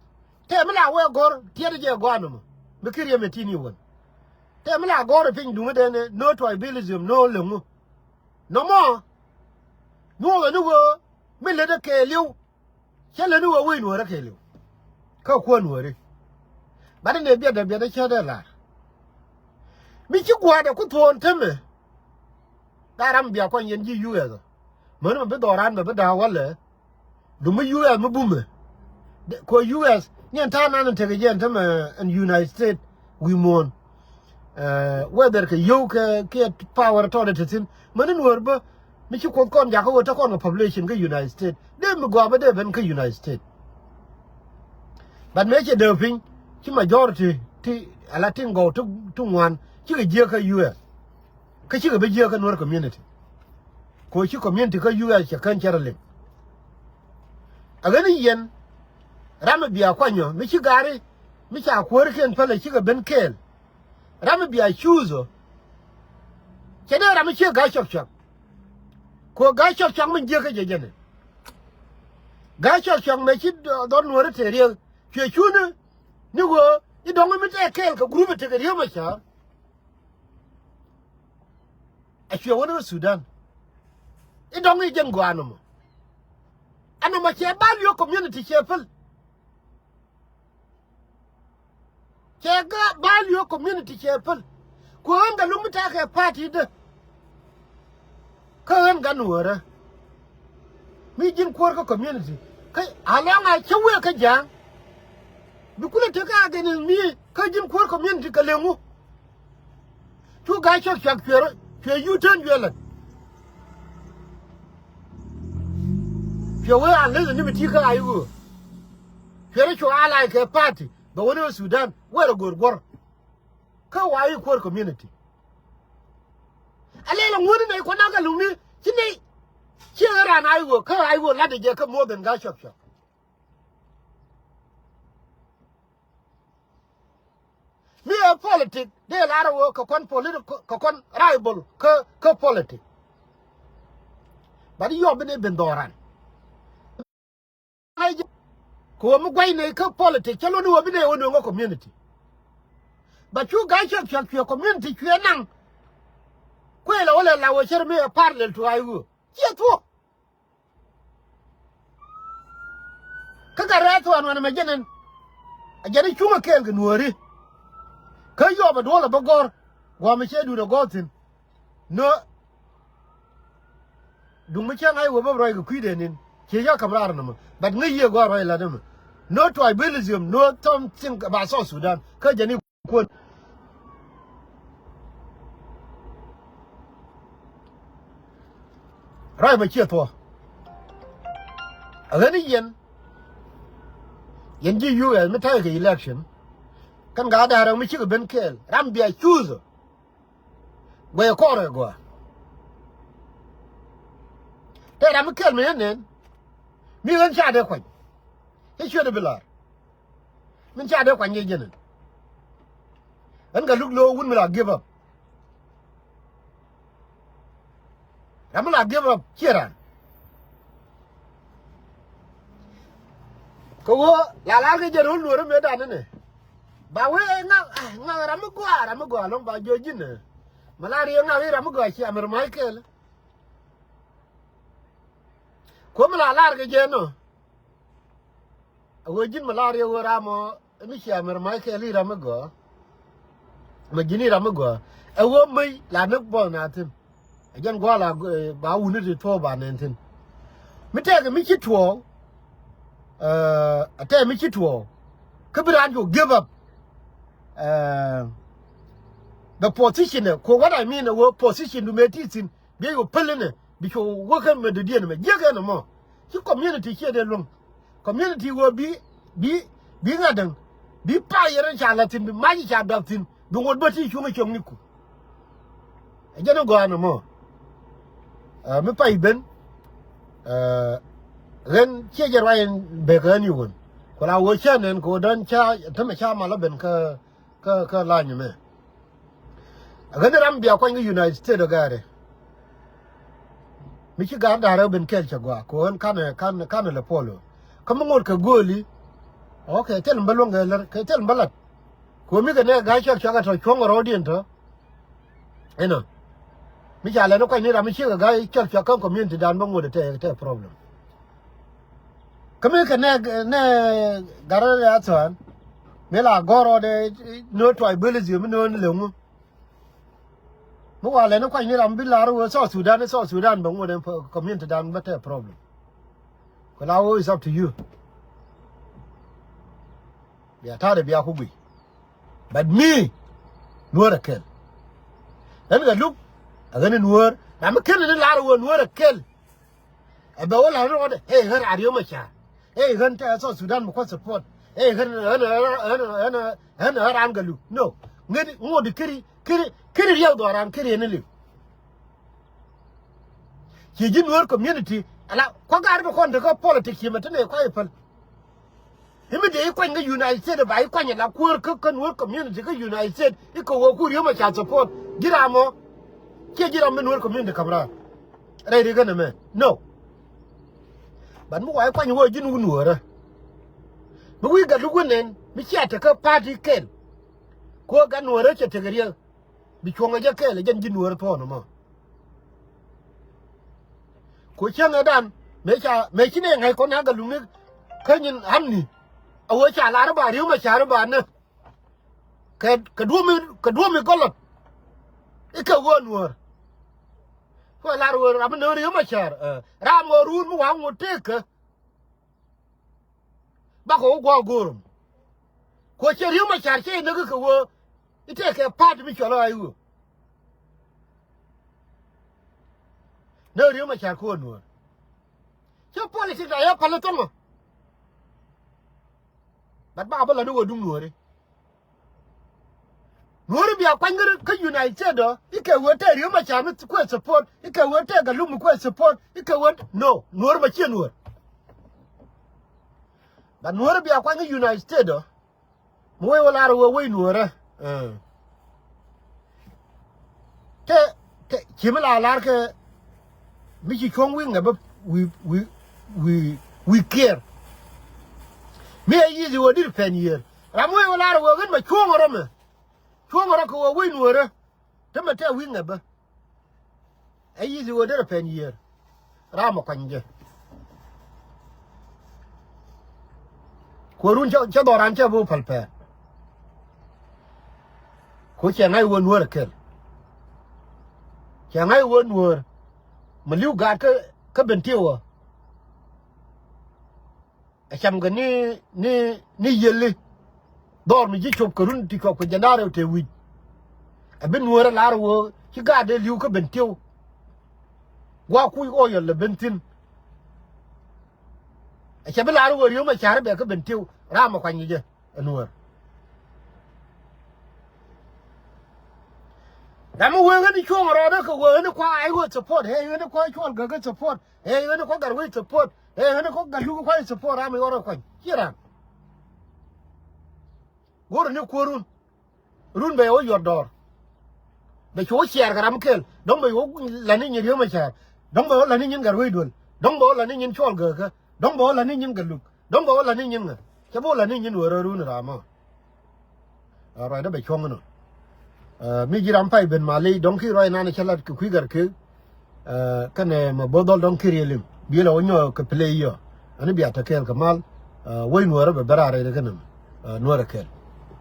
Tɛ mi la wee gɔɔr tiɛt jɛ gɔaa nɔmɔ mi ki riɛm ɛ tin i̱ wän. Tɛ mi la gɔɔr ɛ piny duŋä dɛn ɛ no tribalism no leŋu. Nɔmɔ nyuɔth ɛ ni wee mi lät ɛ kɛɛliw. Cä leni wee wec nuɔ̱ɔ̱rä kɛɛliw. Kä kuäär nuɔ̱ɔ̱ri. Bat inɛ biɛtdɛ biɛtdɛ cä dee lar. Mi ci gua̱a̱dɛ ku thuɔ̱ɔ̱n temɛ. Daa ram bia kuany yɛn ji̱ U S ɔ. Mäni mɛ bi dhɔran mɛ bi da̱a̱ walɛ. Dumi U S mi bumɛ. Kɛ U S ni ɛn ta̱a̱ nan in tekɛ jɛ ɛn temɛ ɛn United States wi̱i̱ muɔ̱ɔ̱n. Ɛ, whether kɛ yio̱w kɛ kɛ power tɔɔdɛ te thi̱n mäni nuäär bä. Mi ci kuoth kɔn jakä ɣöö te kɔn kɛ population kä United States dee mi gɔaa bä dee ben kä United States. But mëë cɛ dee piny ci majority ti ala tin gɔw ti ti ŋuan cikɛ jiäk kä U S. Kä cikɛ bi jiäk kä nuäär community. Kɛ ɣöö ci community kä U S cɛ kän cɛ rɔ liŋ. Ɛ ɣän i̱ yɛn ram mi bia kuanyɔ mi ci gaari mi ca kuäärikiɛn pälɛ cikɛ ben kɛɛl. Ram mi bia cuuth ɔ. Cɛ dee ram mi ciek ga̱a̱c cɔk cɔk. Kɛ ɣöö ga̱a̱c cɔk cɔk min jiäk kä jɛ jɛn ɛ. Ga̱a̱c cɔk cɔk mëë ci dhɔr nuɔ̱ɔ̱ri tëë riek cuɛ cuuni. Ni ɣöö i̱ dɔ̱ŋ mi tɛɛ kɛɛl kɛ group tekɛ riek mɛ cäär. A cuɛ wä ni kä Sudan. I̱ dɔ̱ŋ i̱ jɛn gɔaa nɔmɔ. Ɛn nɔmɔ cɛ bal yio̱ community cɛ päl. Cɛ ga bal yio̱ community cɛ päl. Ku ɣän ga lum mi ta̱a̱ kɛ party dä. Kä ɣän ga nuɔ̱ɔ̱rä. Mi ji̱n kuäär kä community kä alɔŋ a cä wëë kä ja̱a̱ŋ. Bi kulɛ tek kä against mi kä ji̱n kuäär community kɛ leŋu. Cu ga̱a̱c cɔk cuak cuɛ rɔ cuɛ U-turn cuɛ lät. Cuɛ wee a leth ni mi ti kä a i̱ ɣöö cuɛ rɔ cu a lac kɛ party bɛ wä ni ɣä Sudan wee rɔ go̱o̱r guɔ̱r. Kä wa i̱ kuäär community. A lɛl a ŋuäni nɛy kuɔn a kɛ luŋni ci nɛy. Ci ɣä raan a i̱ ɣöö kä a i̱ ɣöö lat i̱ jɛ kä more than ga̱a̱c cɔk cuak. Mi ɛ politic dee lar ɛ ɣöö kɛ kɔn political kɛ kɔn rival kä kä politic. But yɔp bi ni ben dhɔran. Kɛ ɣöö mi gua̱cnɛ kä politic cä luni ɣöö bi nɛ ɣöö nööŋä community. But cu ga̱a̱c cɔk cuak cuɛ community cuɛ naŋ. Kuëë lɛ wä lɛ la ɣöö cär mi ɛ parallel to a i̱ ɣöö ciɛ thuɔ̱k. Kä gat rɛɛ thuɔ̱ɔ̱n wanɛ mɛ jɛn ɛn. A jɛn i̱ cuŋä kɛɛl kɛ nuääri. Kä yɔp ɛ duɔl ɛ bä gɔ̱r gua̱a̱m ɛ cɛ duut ɛ gɔ̱r thi̱n. Nö. Duŋ mi cäŋ a i̱ wee bä ruac kɛ kui̱dɛ ni̱n ciɛ yä käm raar nɔmɔ. But ŋäc yiëë gɔaa ruac lat ɛmɛ. Nö tribalism nö thɔm thiŋ ba South Sudan kä jɛn i̱ kuɔn. Ruac mɛ ciɛ thuɔ̱k. A ɣän i̱ yɛn. Yɛn ji̱ U S mi ta̱yɛ kɛ election. Kɛn gaa da̱a̱r ɛŋ mi cikɛ ben kɛɛl ram bia cuuth. Guɛy kɔrɛ gɔaa. Tɛ ram mi kɛl mi ɣän nɛn. Mi ɣän ca dee kuany. Cä cuɛ dee bi lar. Min ca dee kuany jɛ jɛn ɛn. Ɣän kɛ luk lo̱o̱ wun mi la give up. Ram mi la give up ciɛ ran. Kɛ ɣöö la lar kɛ jɛ ro̱l nuɔ̱ɔ̱ri mëë dan inɛ. Ba wee ŋak ŋak ram mi gɔaa ram mi gɔaa lɔ̱ŋ ba jiɔ ji̱n ɛ. Mi la riee ŋak i̱ ram mi gɔaa cia mɛr ma̱c kɛɛl. Kuɔ̱m mi la lar kɛ jɛ nɔ. A ɣöö ji̱n mi la riee ɣöö ram ɔ. Mi cia mɛr ma̱c kɛɛl i̱ ram mi gɔaa. Mɛ ji̱n i̱ ram mi gɔaa ɛ ɣöö mäc la näk buɔth na thi̱n. Ɛ jɛn gua̱a̱l a ba wuni ti tuɔɔk ba nɛn thi̱n. Mi tɛkɛ mi ci tuɔɔk. Ɛ tɛkɛ mi ci tuɔɔk. Kä bi raan cu give up. Ɛ the position ɛ ko what I mean ɛ ɣöö position du mëë ti thi̱n. Biɛ cu päl inɛ bi cu wäkɛ mɛ dɔ̱diɛn mɛ jiäk ɛn ɛmɔ. Ci community ciɛ dee luäŋ. Community wä bi, bi, bi ŋa̱t däŋ, bi pay yɛn ca la̱t thi̱n, bi mac ca dɔp thi̱n, bi ŋot bä ti cuŋ cuŋ ni ku. Ɛ jɛn ɛ gɔaa nɔmɔ. Ɛ, mi pay ben, ɛ, ɣän ciɛ jɛ ruac in bek ɣän i̱ wän. Ku la wä cä nɛn kɛ wä dɔ̱n ca, tämɛ ca mal ɔ ben kä, kä, kä lany mɛ. Ɣän ram bia kuany kä United States ɔ gari. Mi ci gaat da̱rä ben kɛl cɛ gɔaa kɛ ɣän kanɛ, kanɛ, kanɛ lɛ polo. Kä mi ŋot kɛ go̱o̱li. Ok, thil mi bä luäŋ kɛ lär, kɛ thil mi bä lat. Kɛ ɣöö mi kɛ nɛ ga̱a̱c cɔk cɔk ɛ tɔ cuɔ̱ŋ rɔɔdiɛn tɔ. Inɔ. Mi ca lɛn kuany ni ram mi ciek ɛ ga̱a̱c cɔk cɔk kä community dan bä ŋot ɛ tɛ, tɛ problem. Kä mi kɛ nɛ, nɛ garɛ rɛ a thuan. Mi la gɔr rɔɔdɛ nöö tribalism mi nöö ni lɛ ŋu. Mi wa lɛn kuany ni ram bi lar wee South Sudan, South Sudan bɛ ŋot ɛn community dan bä tɛ problem. Kɛ la wee is up to you. Bia ta̱a̱dɛ bia ku guic. But mi, Nuäär ɛ kɛl. Ɛn Gatluak, ɛ ɣän Nuäär. Ram mi ken ni lar wee Nuäär ɛ kɛl. Ɛ bɛ wä la rɔɔdɛ, ɛ ɣän a Riek Machar. Ɛ ɣän tɛ South Sudan mi kua̱ support. Ɛ ɣän, ɣän, ɣän, ɣän, ɣän, ɣän ran Gatluak. No. Ŋädi, ŋot di kiri, kiri, kiri riɛk dhɔran kiri ni liw. Ci ji̱ Nuäär community, ala, kua̱ gar bi kɔn tekä politics ci mɛ tini kua̱ i̱ päl. I̱ mi dee i̱ kuany kä United States, ba i̱ kuany ala kuäär kä, kä Nuäär community kä United States, i̱ kɛ wä ku Riek Machar support. Ji̱ ram mɔ, ciɛ ji̱ ram mi Nuäär community ka̱m raar. Rɛy ri känɛ mɛ. No. But mi wa i̱ kuany wä ji̱n wun Nuäärä. Mi wi̱i̱ Gatluak wä nɛn, mi cia tekä party kɛl. Kuäär gat Nuäärä cɛ tekɛ riɛk. Bi cuɔ̱ŋ ɛ jɛ kɛɛl ɛ jɛn ji̱ Nuäär thuɔ̱ɔ̱n ɛmɔ. Ku cäŋ ɛ dan mëë ca mëë ci nɛ ŋäc kɔn na Gatluak ni kä nyin amni. A wee ca lar ba Riek Machar ba nä. Kɛ kɛ duɔ̱mi kɛ duɔ̱mi gɔlɔt. Ikɛ ɣöö Nuäär. Ku ɛ lar ɣöö ram mi nä Riek Machar, ɛ, ram ɣöö ruun mi waŋ ŋot tëëkä. Bakɔ wä gua̱a̱k go̱o̱r ɛmɔ. Kuɔ cɛ Riek Machar cɛ inäk kɛ ɣöö i̱ tëëkɛ party mi cɔl ɣä i̱ ɣöö. Nä Riek Machar kɛ ɣöö Nuäär. Cä politics a yɛ päl i̱ thɔŋä. But ba bä la ni ɣöö duŋ Nuääri. Nuääri bia kuany kä, kä United States ɔ, ikɛ wee tɛ Riek Machar mi kuɛ support, ikɛ wee tɛ Gatluak mi kuɛ support, ikɛ wee, no, Nuääri ma ciɛ Nuäär. But Nuääri bia kuany kä United States ɔ, mi wee wä lar wee wei Nuäärä. Ɛ. Tɛ, tɛ, ci mi la lar kɛ, mi ci cuɔ̱ŋ wi̱i̱ ŋɛ bä wi̱i̱, wi̱i̱, wi̱i̱, wi̱i̱ kiɛɛr. Mi ɛ yi̱th i̱ wä di̱t pɛn yiëër. Ram wee wä lar wee ɣän mɛ cuɔ̱ŋ rɔ mɛ. Cuɔ̱ŋ rɔ kɛ wä wec Nuäärä. Te mɛ tɛ wi̱i̱ ŋɛ bä. Ɛ yi̱th i̱ wä derɛ pɛn yiëër. Ram mɛ kuany jɛ. Kuäärun cä, cä dhɔran cä bi wä päl pɛn. Ku cɛ ŋa̱c wä Nuäär ɛ kɛl. Cɛ ŋa̱c wä Nuäär. Mɛ li̱w gaat kä, kä Bentiu ɔ. Ɛ cam kɛ ni, ni, ni yiëli. Dhɔr mi ji̱ cop kɛ run ti cuɔp kɛ jɛn da̱rɛ te wi̱c. Ɛ bi Nuäärä lar wä ci gaat dee li̱w kä Bentiu. Gua̱a̱k kuc oil lɛ ben thi̱n. Ɛ cɛ bi lar wä Riek Machar bɛ kä Bentiu. Ram mɛ kuany jɛ. Ɛ Nuäär. Ram mi wee ɣän i̱ cuɔ̱ŋ rɔɔdä kɛ wee ɣän i̱ kua̱ ai ɣöö support. Ɛ ɣän i̱ kua̱ cuɔl gäkä support. Ɛ ɣän i̱ kua̱ Gatwec support. Ɛ ɣän i̱ kua̱ Gatluak kua̱ support ram i̱ ɣɔr ɛ kuany. Ciɛ ram. Go̱o̱rä ni kuäärun. Run bɛ wä yuɔr dɔɔr. Bɛ cu wä ciɛɛr kɛ ram kɛl. Dɔ̱ŋ bɛ wä la̱t ni nyin Riek Machar. Dɔ̱ŋ bɛ wä la̱t ni nyin Gatwec Duel. Dɔ̱ŋ bɛ wä la̱t ni nyin Cuɔl Gäkä. Dɔ̱ŋ bɛ wä la̱t ni nyin Gatluak. Dɔ̱ŋ bɛ wä la̱t ni nyin ŋä. Cɛ bä wä la̱t ni nyin wä rɔ run ram ɔ. Ɛ ruacdä bɛ cuɔ̱ŋ inɔ. Ɛ, mi ji̱ ram pay ben mali dɔ̱ŋ ki ruac nan cä lat kɛ kui̱ Gatkeek. Ɛ, kɛnɛ mɛ bo̱o̱th dhɔl dɔ̱ŋ ki riel im. Biël ɛ wä nyɔk kɛ play yɔ. Ani bia te kɛɛl kɛ mal. Ɛ, wec Nuäärä bɛ ben raar rɛy kɛ nɛmɛ. Ɛ, Nuäärä kɛɛl.